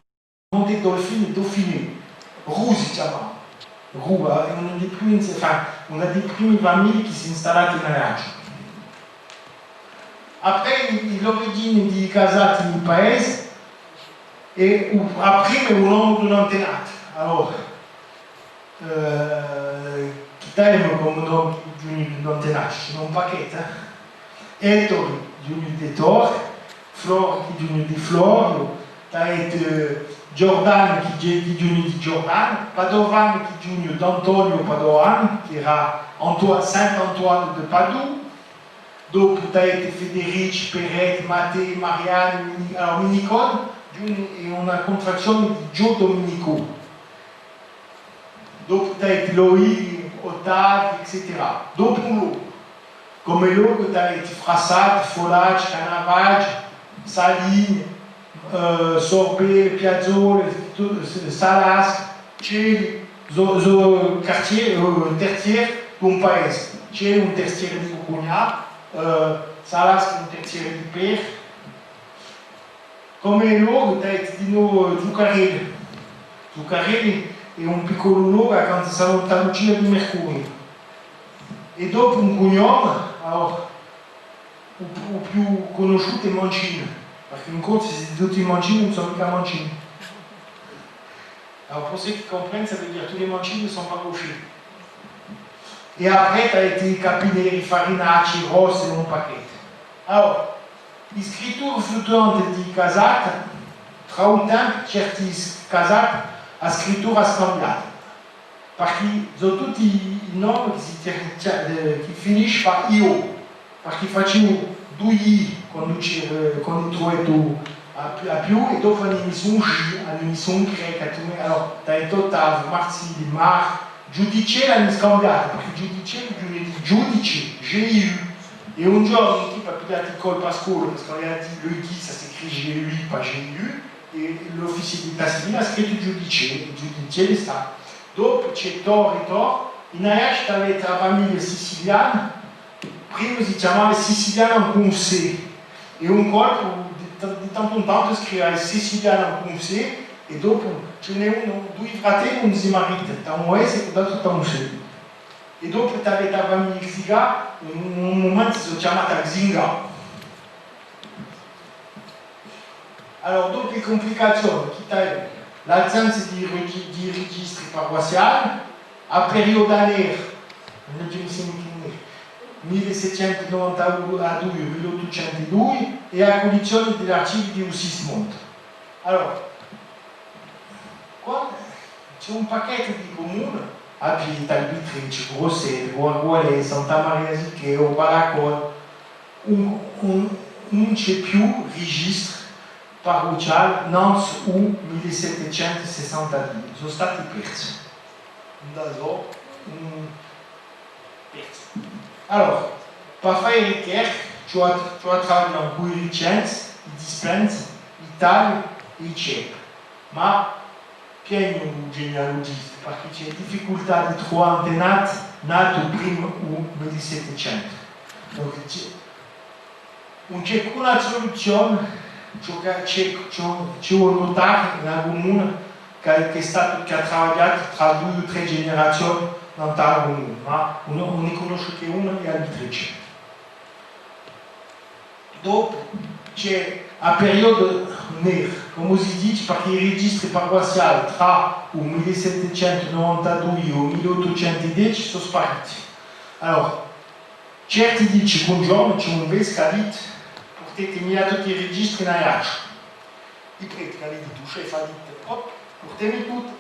Monte Dolfin, Dauphiné. Roux si chjamava. Roux, eh, una di i primi, enfin, una di i primi famiglie chì s'hè installata in Aiacciu. Après, i, i, l'origini di i casati in u paese, è u, a prima hè u nomu d'un antenatu. Allora, eh, chì t'avemu cum'è nomi chì ghjunghjenu d'antenati? Ci n'hè un pacchettu, eh? Ettore, ghjunghje d'Ettore, Flore, chì ghjunghje di Floriu, t'avete, eh, Ghjordanu, chì ghje-, chì ghjunghje di Ghjordanu, Padovanu, chì ghjunghje d'Antoniu Padovanu, chì era Anto-, Saint Antoine de Padoue, dopu t'avete Federici, Peretti, Mattei, Mariani, Mini-, allora, Miniconi, ghjunghje, hè una cuntraczioni di Ghjò Duminicu. Dopu t'avete Loiu, Ottaviu, eccetera. Dopu un locu. Cum'è locu t'avete Frassati, Folacci, Canavaghju, Salini, eh, Sorbelli, Piazzoli, tu-, Salasca, Celi, sò, sò quartieri, eh, terzieri d'un paese. Celi un terzieri di Bucugnà, eh, Salasca un terzieri di Peri. Cum'è locu, t'avete dinò Zuccarelli. Zuccarelli hè un picculu locu accantu à Santa Lucia di Mercuriu. È dopu un cugnomu, allora, u, u più cunnisciutu hè Mancini, perchè in Corsica, s'è tutti Mancini, ùn sò micca Mancini. Alors, pour ceux qui comprennent, ça veut dire tous les Mancini ne sont pas gauchers. È après, t'avete i Capineri, Farinacci, Rossi, un pacchettu. Allora, i scritturi fluttuanti di i casati, trà u tempu, certi s-, casati, a scrittura hà scambiatu. Perchè sò tutti i nomi chì si ter-, eh, chì finisci pà io. Perchè faciu dui i quandu ci, eh, quandu truvate a, a più, è dopu anu missu un J, anu missu un Y, allora, t'avete Ottaviu, Marsili, Mar-, Giudicelli anu scambiatu, perchè Giudicelli ghjunghje di ghjudice, G I U. È un ghjornu un tipu hà pigliatu in colpa à a scola, perchè avia dettu, lui dit, ça s'écrit G U I, pas G I U, è l'ufficiu di tastillina hà scrittu Giudicelli, è Giudicelli hè statu. Dopu ci hè Tor è Tor, in Aiacciu t'avete a famiglia siciliana, Prima si chjamava Siciliana cun C, è un colpu, di, ta- di tantu in tantu, scrivia Siciliana cun C, è dopu ci n'hè unu, dui fratelli, unu si marita, t'hà un S è l'altru t'hà un C. È dopu t'avete a famiglia Xiga, in un mumentu si sò chjamati Xinga. Allora, dopu e cumplicazioni, chì t'hai l'assenza di regi- di registri parruassiali, a perioda nera, ùn ci semu più neri, mille settecentu novantadui, mille ottucentu dui, è a cullizioni di l'archivi di u Cismonte. Allora, quandu ci hè un pacchettu di cumuni, Appiettu, Albitrechju, Grossetu, Guargualè, Santa Maria Sichè, Balacola, ùn, ùn, ùn ci hè più registru parrucciali nanzu u mille settecentu sessantadui, sò stati persi. Ùn la sò, ùn, persi. Allora, pà fà e ricerche, ci hè, ci hè à travaglià cù i ricensi, i dispensi, i tagli è i ceppi. Ma piegnu u genealugistu, parchì ci hè difficultà di truvà antenati nati prima u mille settecentu. Dunque, ci hè, ùn ci hè chè una suluzioni, ciò chì ci hè, ci hè, ci hè un nutariu in a cumuna chì, chì hè statu, chì hà travagliatu trà dui o trè generazioni nant'à a cumuna, ma ùn, ùn ne cunnoscu chè una, hè Albitrechju. Dopu ci hè a perioda nera, cum'è si dici, parchì i registri parruassiali trà u mille settecentu novantadui è u mille ottucentu deci sò spariti. Allora, certi dici chì un ghjornu ci hè un vescu chì hà dittu: purteti mia tutti i registri in Aiacciu. I preti chì l'ani dittu, u sceffu hà dittu: "Oh, purtemi tutti."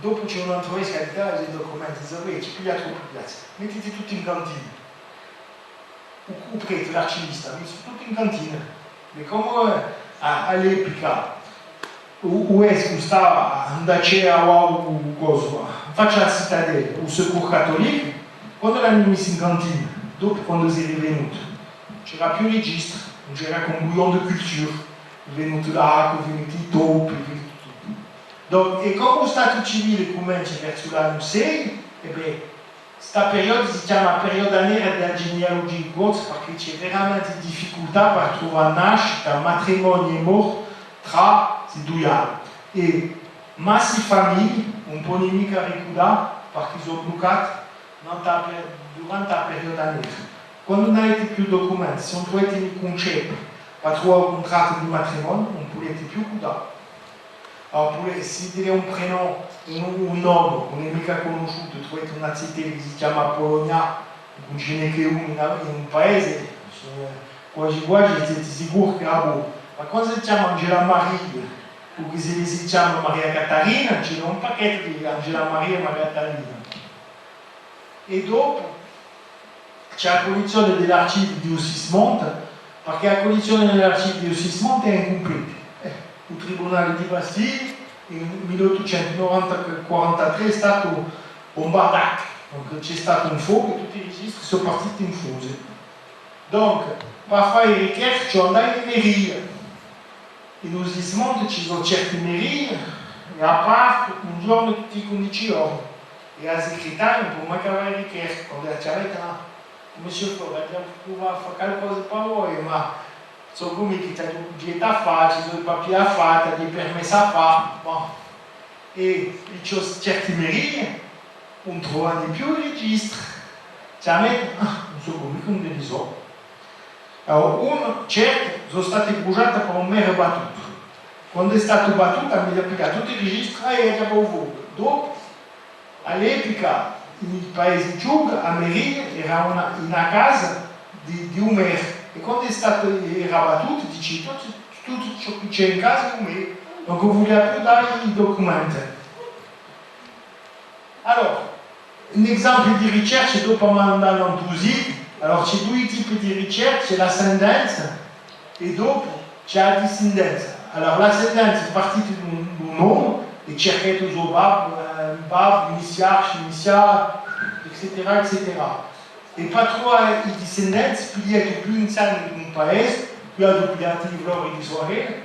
Dopu ci hè un antru vescu chì hà dittu: "Ah, i documenti sò vechji, pigliati u pigliati. Mettiti tutti in cantina." U, u preti, l'archivista, hà messu tutti in cantina. È cum'è, eh, à, à l'epica, u, u vescu stava, induve ci hè avà u, u cosu, in faccia à a citadella, u Secours catholique, quandu l'ani missu in cantina, dopu quandu si hè rivenuti, ùn c'era più registru, ùn c'era chè un bouillon de culture, hè venutu l'acqua, hè venutu i topi, hè venutu tuttu. Donc, è cum'è u statu civili cumencia versu l'annu sei, è bè, sta perioda si chjama perioda nera di a genealugia corsa, parchì ci hè veramenti difficultà per truvà nascita, matrimonii è morti trà sti dui anni. È massi famigli ùn poni micca ricuddà, parchì sò bluccati nant'à a per-, durante a perioda nera. Quandu ùn aveti più documenti, s'è ùn truveti micca un ceppu per truvà un cuntrattu di matrimoniu, ùn pudeti più cuddà. Allora, puru s'è ghjè un prénom, un, un nome, ùn hè micca cunnisciutu, truveti una zitella chì si chjama Polonia, ùn ci n'hè chè una in, in un paese, eh, quasi quasi seti sicuru chì hè bona. Ma quandu si chjama Angela Maria, o chì si, si chjama Maria Catarina, ci n'hè un pacchettu di Angela Maria è Maria Catarina. È dopu, ci hè a cullizioni di l'archivi di u Cismonte, parchì a cullizioni di l'archivi di u Cismonte hè incumpleta. Eh, u tribunali di Bastia, in mille ottucentu novanta, quarantatrè, hè statu bumbardatu, dunque ci hè statu un focu è tutti i registri sò partiti in fumu. Dunque, per fà e ricerche, ci hè da andà in meria. In u Cismonte ci sò certi merii, è à parte, un ghjornu tutti i quindici ghjorni, è a secretaria ùn pò micca fà e ricerche, quandu a chjameti: "Ah, monsieur Faure, aghju da pruvà à fà qualcosa per voi, ma sò cum'è chì t'aghju da fà, ci sò i papii da fà, t'aghju i permessi da fà." Bon. È, è ci hè certi merii, ùn truvani più i registri. Chjameti: "Ah, ùn sò cum'è chì ùn li sò." Allora, unu, certi sò stati brusgiati per un meru battutu. Quandu hè statu battutu, hà pigliatu tutti i registri, è hà chjamatu u focu. Dopu, à l'epica, in i paesi chjuchi, a meria era una, in a casa di, di u meru. È quandu hè statu, era battutu, dici, tuttu, tuttu ciò chì ci hè in casa hè u meru. Ùn vulia più dà i documenti. Allora, un esempiu di ricerca, dopu andemu à u situ. Allora, ci hè dui tipi di ricerca, ci hè l'ascendenza è dopu ci hè a discendenza. Allora, l'ascendenza, partiti d'un, d'un omu è circheti u so babbu, eh, babbu, missiavu, missiavu, eccetera, eccetera. È pà truvà i discendenti, pigliati i più anziani d'un paese, quì aghju pigliatu i Flori di Soarella,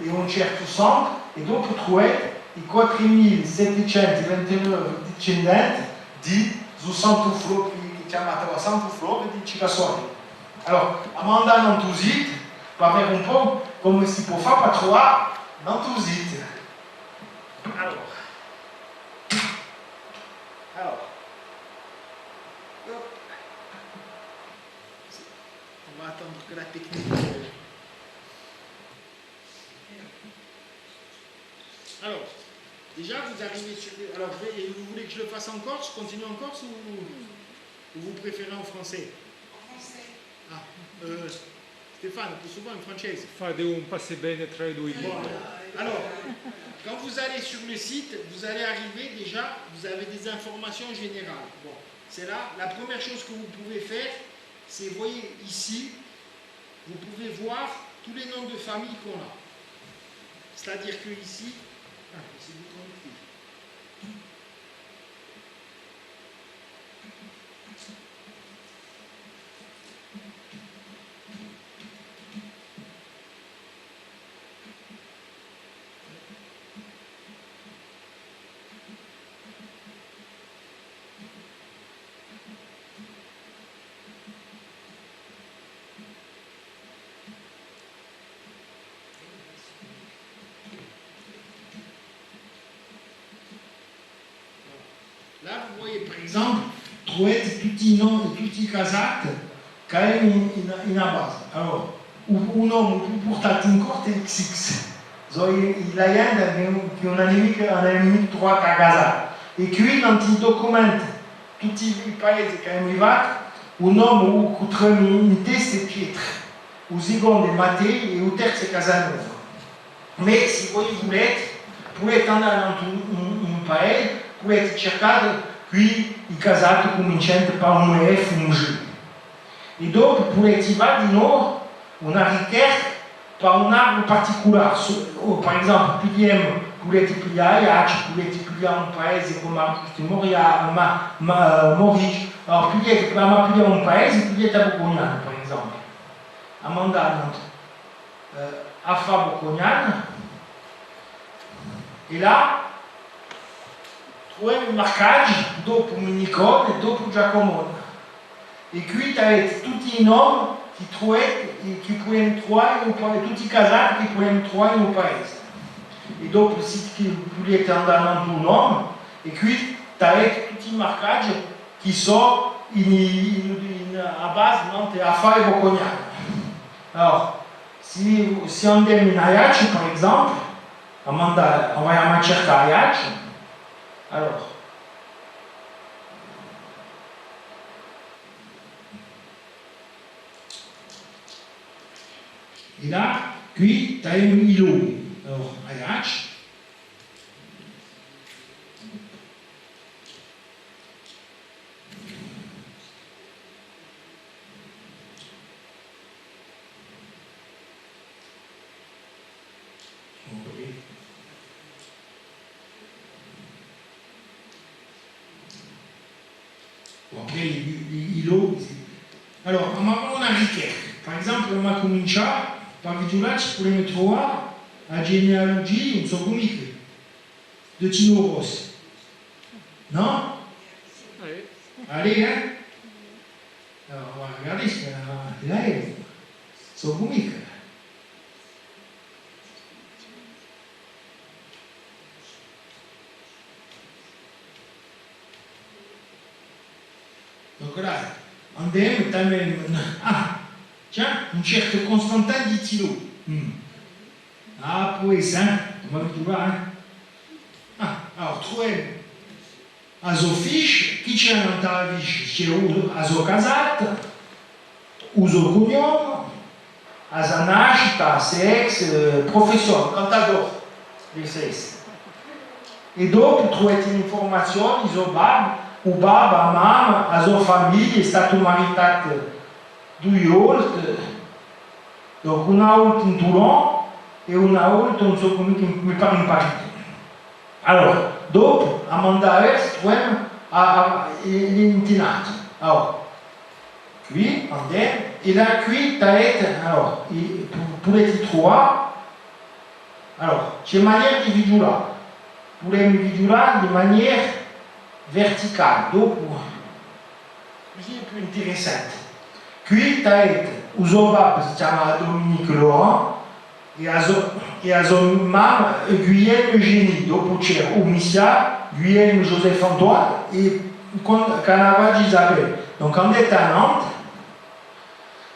è un certu Santu, è dopu truveti i quattru mila settecentu vintinove discendenti di stu Santu Flori chì chjamata Santu Flori di Cirasole. Allora, emu da andà nantu à u situ, per vede un pocu cumu si pò fà per truvà nantu à u situ. Allora. Allora. Hop. On va attendre que la technique, euh, Alors, déjà, vous arrivez sur les... Alors, je vais- vous voulez que je le fasse en corse, je continue en corse ou, ou vous préférez en français ? En français. Ah, euh, Stéphane, più suvente in francese. Fate un passa è vene trà i dui lingui. Bon, alors, quand vous allez sur le site, vous allez arriver déjà, vous avez des informations générales. Bon, c'est là. La première chose que vous pouvez faire, c'est, voyez ici, vous pouvez voir tous les noms de famille qu'on a. C'est-à-dire que ici, ah, essayez de vous connecter. Là, vous voyez, par exemple, trouvate tutti i no-, tutti i casati chì emu in, in, in a basa. Allora, u, u nome u purtatu in corte hè X X. Sò i, i, a ghjente chì, chì ùn hà micca, ùn hà micca truvatu a casata. È quì, nantu à i ducumenti, tutti i paesi chì emu fattu, u nome u, u truvemu in testa hè Pietru, u sicondu hè Mattei è u terzu hè Casanova. Ma s'è voi vulete, pudete andà in un, un, un paese, pudete circà quì i casati cumincianti per un F, un G. È dopu pudete fà dinò una ricerca per un arburu particulare. Su-, o, per esempiu, pigliemu, pudete piglià Aiacciu, pudete piglià un paese cum'è Aiacciu di Moria-, ma, ma, Maurice. Allora, pigliate, ma pigliate un paese, pigliate a Bucugnana, per esempiu. Emu da andà, eh, a fà Bucugnana. È là truvemu i marcaggi dopu Minicone è dopu Giacomone. È quì avete tutti i nomi chì truvate, chì pudemu truvà in u pa-, tutti i casati chì pudemu truvà in u paese. È dopu, sì chì vulete andà nantu à u nome, è quì avete tutti i marcaggi chì sò in, in, in a basa, nantu à a fà Bucugnana. Allora, sì, sì andemu in Aiacciu, per esempiu, emu da andà, emu da circà Aiacciu. Allora, è là, quì, avemu i lochi. Allora, Aiacciu. Ok. Ok, i, i, i lochi, sì. Allora, emu da fà una ricerca. Per esempiu, emu da cumincià, per Vigiulaccia, pudemu truvà a genealugia, ùn sò cumu chì, di Tinu Rossi. Nò? Allez, eh? Allora, guardate, eh, là hè, sò cumu chì. Donc là, andemu, andemu, ah, tiens, un certu Constantin di Tilo. Mm. Ah, pò esse, eh? Cumu chì tù vai, eh? Ah, allora, truvemu a so fiche, chì ci hè nant'à a fiche? Ci hè u, a so casata, u so cugnomu, a so nascita, sexe, eh, prufessione, cantadore, di sexe. È dopu truvate l'infurmazione, u so babbu, u babbu, a mamma, a so famiglia, hè statu maritatu dui volte, donc una volta in Toulon è una volta, ùn sò cumu, mi pare in Parigi. Allora, dopu, à Mandavers, truvemu à, à, in, in Tinatu. Allora, quì, andemu, è da quì, t'avete, allora, i, pu-, pudete truvà, allora, ci hè maniera di fighjulà, pudemu fighjulà di maniera verticale, dopu, Cusì hè più interessante. Quì t'avete, u so babbu si chjamava Dominique Laurent è a so, è a so mamma Guyenne Eugénie. Dopu c'era u missià Guyenne Joseph Antoine è Can-, Canavaggi Isabelle. Donc andate à Nantes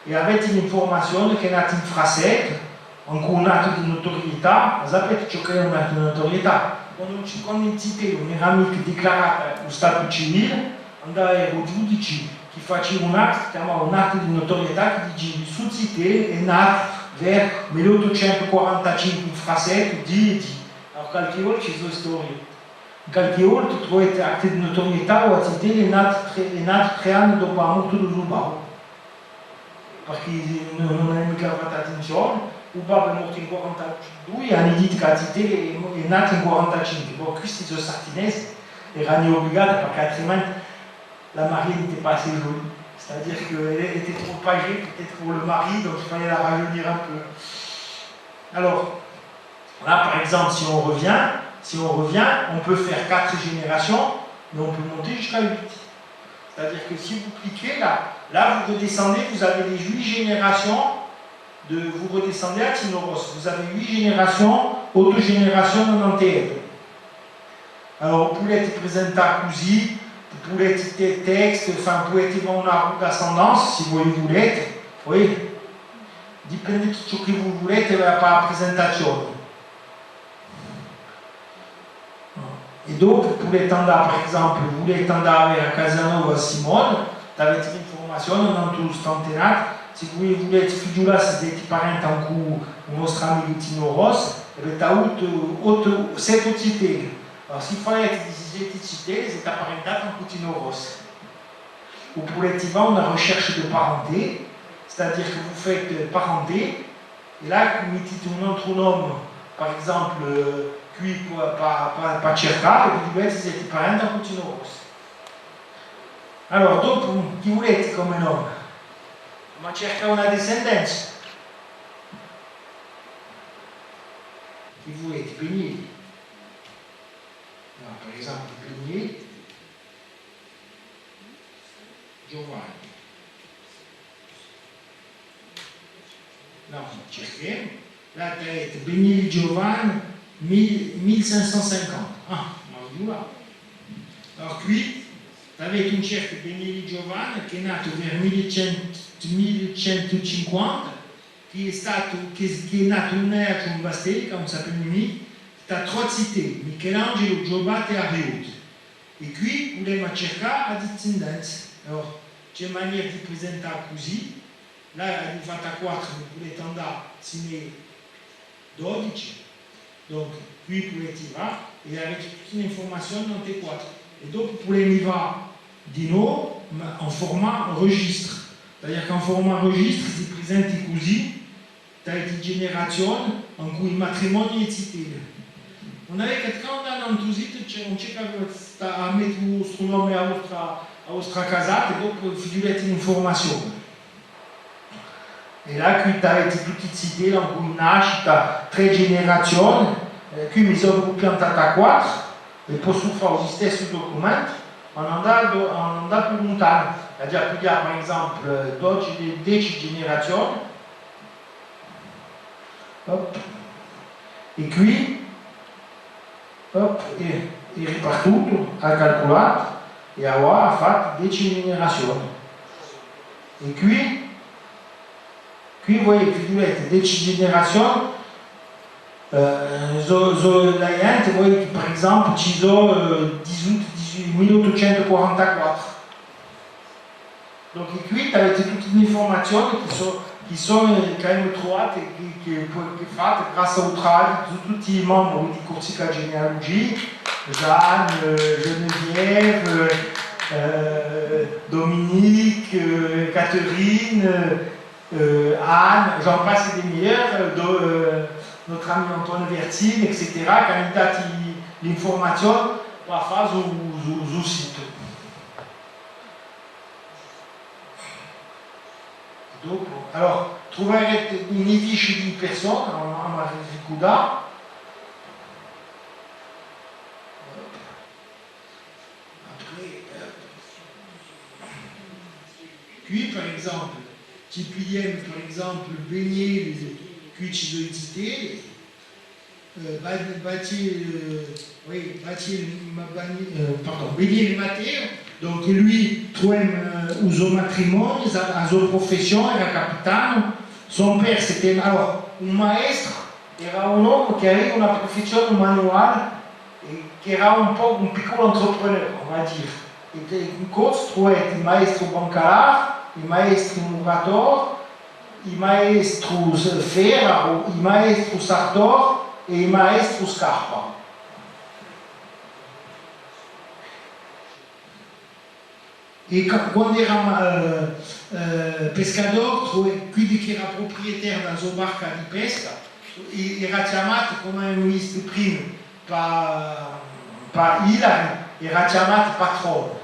è avete l'infurmazione chì hè natu in Frassetu, ancu un attu di nutorietà. Ma sapete ciò chì hè un attu di nutorietà? Quandu, quandu un zitellu ùn era micca diclaratu à u statu civile, andava à u ghjudice chì facia un attu, si chjamava un attu di nutorietà, chì dicia: stu zitellu hè natu vers mille ottucentu quarantacinque in Frassetu, dì è dì. Allora, qualchì volta ci sò storie. Qualchì volta truvate atti di nutorietà, u zitellu hè natu trè, hè natu trè anni dopu a morte di u so babbu. Perchè ùn, ùn avete micca fattu attenzione, u babbu hè mortu in quarantadui, anu dittu chì u zitellu hè, hè natu in quarantacinque. Bon, quisti sò sartinesi, eranu ubligati, perchè altrimenti la mariée n'était pas assez jolie. C'est-à-dire qu'elle était trop âgée peut-être pour le mari, donc il fallait la rajeunir un peu. Alors, là, par exemple, si on revient, si on revient, on peut faire quatre générations, mais on peut monter jusqu'à huit. C'est-à-dire que si vous cliquez là, là, vous redescendez, vous avez les huit générations de, vous redescendez à Tino Rossi, vous avez huit générations, ottu generazioni nantu. Allora, pudete presentà cusì, pudete te-, text, enfin, pudete fà una roue d'ascendance, si voi vulete, poi dipende di ciò chì voi vulete per a presentazione. È dopu pudete andà, per esempiu, vulete andà à vede à Casanova Simone, avete l'infurmazione, nantu stu antenatu, si voi vulete fighjulà s'è site parenti cù u nostru amicu Tino Rossi, è avete avutu ottu, sette zitelli. Allora, s'è fate dissette zitelli, site parentati cù Tino Rossi. Oppuru si fà una recherche de parenté, c'est-à-dire que vous faites parenté, è là mettite un antru nome, par exemple, euh, quì pà, pà, pà, pà circà, è vi dite s'è site parenti cù Tino Rossi. Allora, dopu, chì vulete cum'è nome? Ma circà una discendenza. Chì vulete? Benielli. Nò, par esempiu, Benielli. Giovanni. Nò, circhemu. Là, avete Benielli Giovanni, mille, mille cinq cent cinquante. Ah, ma voilà. Allora, quì, avete un certu Benielli Giovanni, chì hè natu vers mille centu, mille centu cinquanta, chì hè statu, chì, chì hè natu in Aiacciu o in Bastelica, ùn sapemu micca, t'hà trè zitelli, Michelangelo, Giobatti è Arioti. È quì vulemu circà a discendenza. Allora, ci hè manera di presentà cusì, là avemu fattu à quattru, ma pudete andà sin'è dodeci, donc quì pudete fà, è avete tutte l'infurmazione nant'à quattru. È dopu pudete fà dinò, ma in format registre. C'est-à-dire qu'in format registre si presenta cusì, t'avete generazione, ancu i matrimonii è zitelli. Ùn avete chè à andà nant'à u situ, ci hè, ùn ci hè chè à, à mette u vostru nome è a vostra, a vostra casata, è dopu fighjulate l'infurmazione. È là quì t'avete tutti i zitelli, ancu i nasciti, trè generazioni, eh, quì mi sò piantatu à quattru, è possu fà u listessu documentu, ma andà, andà più luntanu. Aghju da piglià, par esempiu, dodeci, deci generazioni, Op. È quì, op, è, hè ripartutu, hà calculatu, è avà hà fattu deci generazioni. È quì, quì voi fighjulate deci generazioni, eh, sò, sò a ghjente, voi, par esempiu, ci sò, eh, diciottu, diciottu, mille ottucentu quarantaquattru. Donc, quì avete tutte l'infurmazione chì sò, chì sò, eh, chì avemu truvatu, chì, chì, chì fate, grazie à u travagliu di tutti i membri di Corsica Genealugia, Jeanne, eh, Geneviève, eh, Dominique, eh, Catherine, eh, Anne, j'en passe et des meilleurs, eh, do-, eh, notre ami Antoine Vertine, et cetera, chì anu datu l'infurmazione per fà stu, stu, stu situ. Dopu, allora, truvarete un edifici di persone, ùn, ùn mi ricordu. Après, euh, Quì, par esempiu, ci pigliemu, par esempiu, Benielli, quì ci sò i zitelli, eh, Ba-, Bati-, eh, oui, Bati-, Ma-, Bani-, eh, pardon, Benielli Matteu, donc lui, truvemu, eh, u so matrimoniu, a, a so prufessione, era capitanu, son père, c'était, alors, un maestru, era un omu chì avia una prufessione manuale, è chì era un pocu un picculu entrepreneur, on va dire. È in corsu truvemu i maestri bancalari, i maestri muratori, i maestri s-, ferraru, i maestri sartori è i maestri scarpa. È ca-, quandu era, eh, eh, pescadori, truvemu quiddu chì era pruprietariu di a so barca di pesca, è, era chjamatu, cum'è avemu vistu prima, pà, pà Ilari, era chjamatu patronu.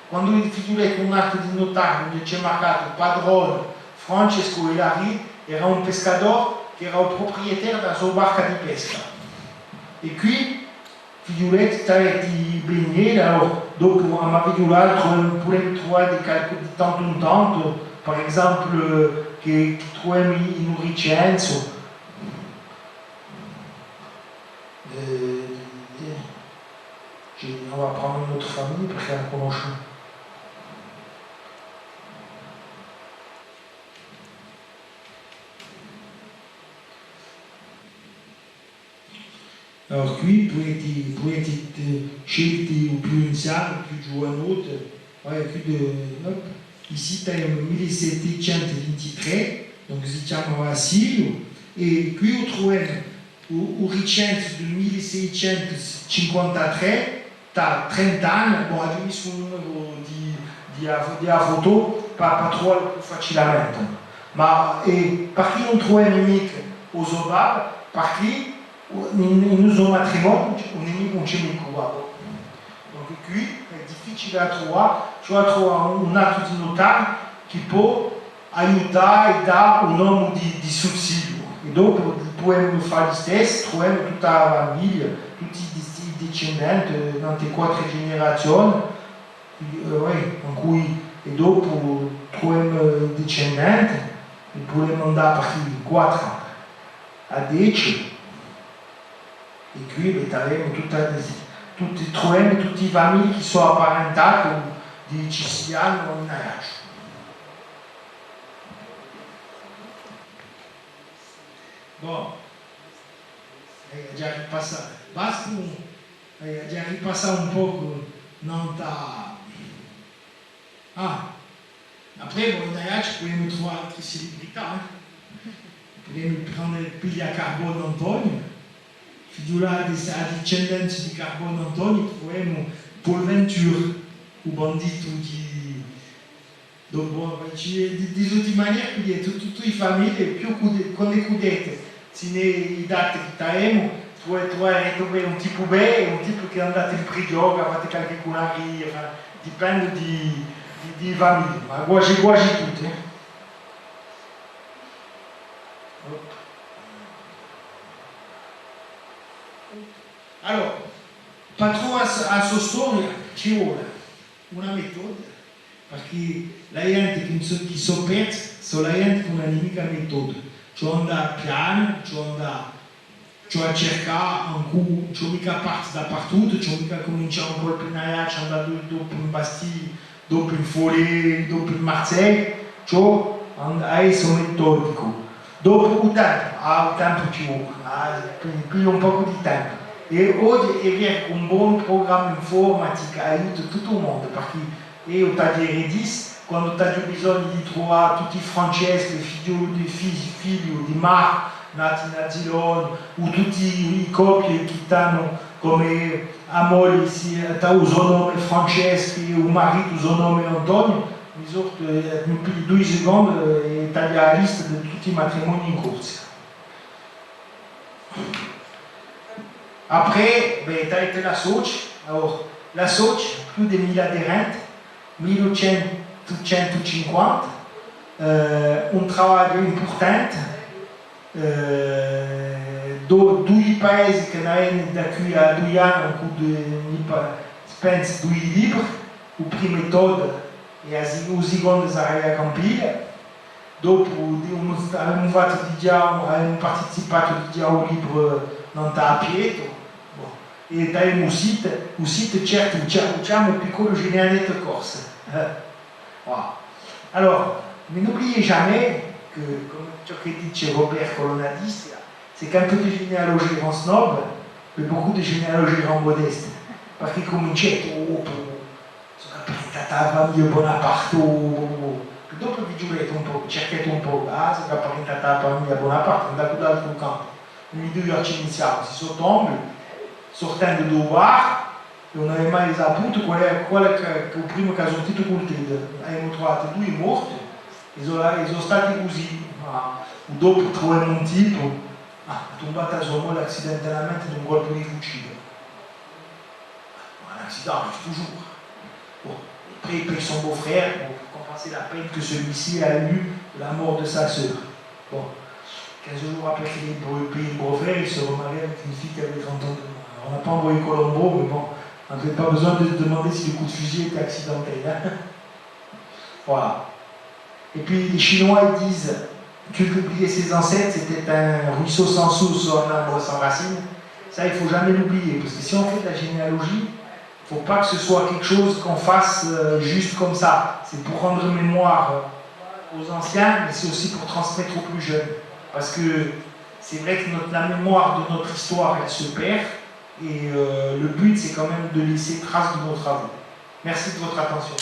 Quandu u figliulettu, un attu di nutariu, ùn ci hè marcatu patronu Francescu Ilari, era un pescadori chì era u pruprietariu di a so barca di pesca. È quì, figliuletti, t'aveti Benielli, allora, dopu, à ma figliulata, truvemu, pudemu truvà di calcu-, di tantu in tantu, par esempiu, chì, chì truvemu in u Ricenzu, eh, eh, je, on va prendre une autre famille parce qu'on la connaît. Allora, quì pudeti, pudeti, eh, scegli u più anzianu, u più ghjuvanottu, vai, quì di, hop, ici t'hai un mille sept cent vingt-trois, donc si chjama Basiliu, è quì u truvemu, u, u Ricenzu di mille seicento cinquantatré, t'hà trenta anni, bon, aghju missu u numeru di, di a, di a foto, pà, pà truvà u più facilamente. Ma, è, parchì ùn truvemu micca u so babbu, parchì in, in u so matrimoniu ùn ci hè micca, ùn ci hè micca u babbu. Donc quì hè difficiule à truvà, ci vole à truvà un, un attu di nutariu chì pò aiutà è dà un nomu di, di sussidiu. È dopu pudemu fà listessu, truvemu tutta a famiglia, tutti i dis-, i discendenti, eh, nant'à quattru generazioni, eh, oui, in cui, è dopu truvemu i discendenti, è pudemu andà à partì di quattru à dece, è quì, bè, t'avemu tutta, tutti, truvemu tutti i famigli chì sò apparentati di Cistilianu in Aiacciu. Bon, eh, aghju da ripassà, basta, eh, aghju da ripassà un pocu nant'à, ah, après, bon, in Aiacciu pudemu truvà altre celebrità, eh. Pudemu prende, piglià Carbone Antoniu, figliulatu di, a discendenza di Carbone Antoniu, truvemu Paul Venture, u banditu di, Dopu, eh, ci hè di, di tutti i maneri, quindi hè tu-, tutti i famigli, più cù de-, quandu cù dete, si ne i dati chì t'avemu, poi, poi, eh, un tipu bè, un tipu chì hè andatu in prigione, hà fattu calchì cunaria, enfin, dipende di, di, di i famigli, ma guasi, guasi tutti, eh. Allora, pà truvà a so, a so storia, ci vole una metoda, parchì a ghjente chì sò, chì sò persi, sò a ghjente chì ùn hà micca metoda. Ci vole andà pianu, ci vole andà, ci vole à circà ancu, ci vole micca parti dapertuttu, ci vole micca cumincià un colpu in Aiacciu, andà do-, dopu in Bastia, dopu in Forlì, dopu in Marseglia, ci vole and-, à esse metodicu. Dopu u tempu, ah, u tempu ci vole, ah, pi-, piglia un pocu di tempu. È oghje hè vera chì un bon prugramma informaticu aiuta tuttu u mondu, parchì eiu t'aghju da dì, quandu t'aghju bisognu di truvà tutti i Franceschi, figlioli di fi-, figliu di Marcu, nati in Azilone, o tutti i coppie chì t'anu cum'è a moglia, sì, t'hà u so nome Francescu, u maritu u so nome Antoniu, mi sortu, eh, mi pigliu dui secondi, eh, è tagliu a lista di tutti i matrimonii in Corsica. Après, bè, t'aveti l'associ, allora, l'associ, più di mille aderenti, mille cinquecentu cinquanta, eh, un travagliu impurtanti, eh, do-, dui paesi chì n'avenu da quì à dui anni, cù dui, mi pa-, pensu, dui libri, u primu hè Todd, è a si-, u sicondu saria Campiglia. Dopu, di-, avemu sta-, avemu fattu digià, avemu participatu digià à u libru nant'à Pietru. Bon. È t'avemu u site, u site, certu, u chja-, u chjamu picculu Generale corse. Eh. Voilà. Allora, mais n'oubliez jamais que, comme ciò chì dice Robert Colonna d'Istria, c'est qu'un peu de généalogie rend snob, mais beaucoup de généalogie rend modeste. Perchè cuminciate, oh, oh, sò chì apparentatu à a famiglia Bonaparte, oh, oh, oh. È dopu vi ghjurate un pocu, circate un pocu, ah, sò chì apparentatu à a famiglia Bonaparte, andate da l'altru cantu. I me dui arcinisziali si sò tombi, sortendu da u bar, è ùn avemu mai saputu quale hè, quale hè chì, chì u primu chì hè surtitu cù u teddu. Avemu truvatu dui morti, è sò, è sò stati cusì, ma dopu truvemu un tipu, ah, tumbatu à a so moglia accidentalmente d'un colpu di fucile. Un accident arrive toujours. Bon, après, il paye son beau-frère, bon, pour compenser la peine que celui-ci a eue de la mort de sa sœur. Bon, quinze jours après qu'il ait bro-, payé le beau-frère, il se remarie avec une fille qui avait trente ans de moins. Alors, on n'a pas envoyé Colombo, mais bon, on n'avait pas besoin de se demander si le coup de fusil était accidentel, hein. Voilà. Et puis, les Chinois, ils disent, tu veux oublier ses ancêtres, c'était un ruisseau sans source, un arbre sans racine. Ça, il faut jamais l'oublier, parce que si on fait de la généalogie, faut pas que ce soit quelque chose qu'on fasse, euh, juste comme ça. C'est pour rendre mémoire, euh, aux anciens, mais c'est aussi pour transmettre aux plus jeunes. Parce que c'est vrai que notre, la mémoire de notre histoire, elle se perd, et, euh, le but, c'est quand même de laisser trace de nos travaux. Merci de votre attention.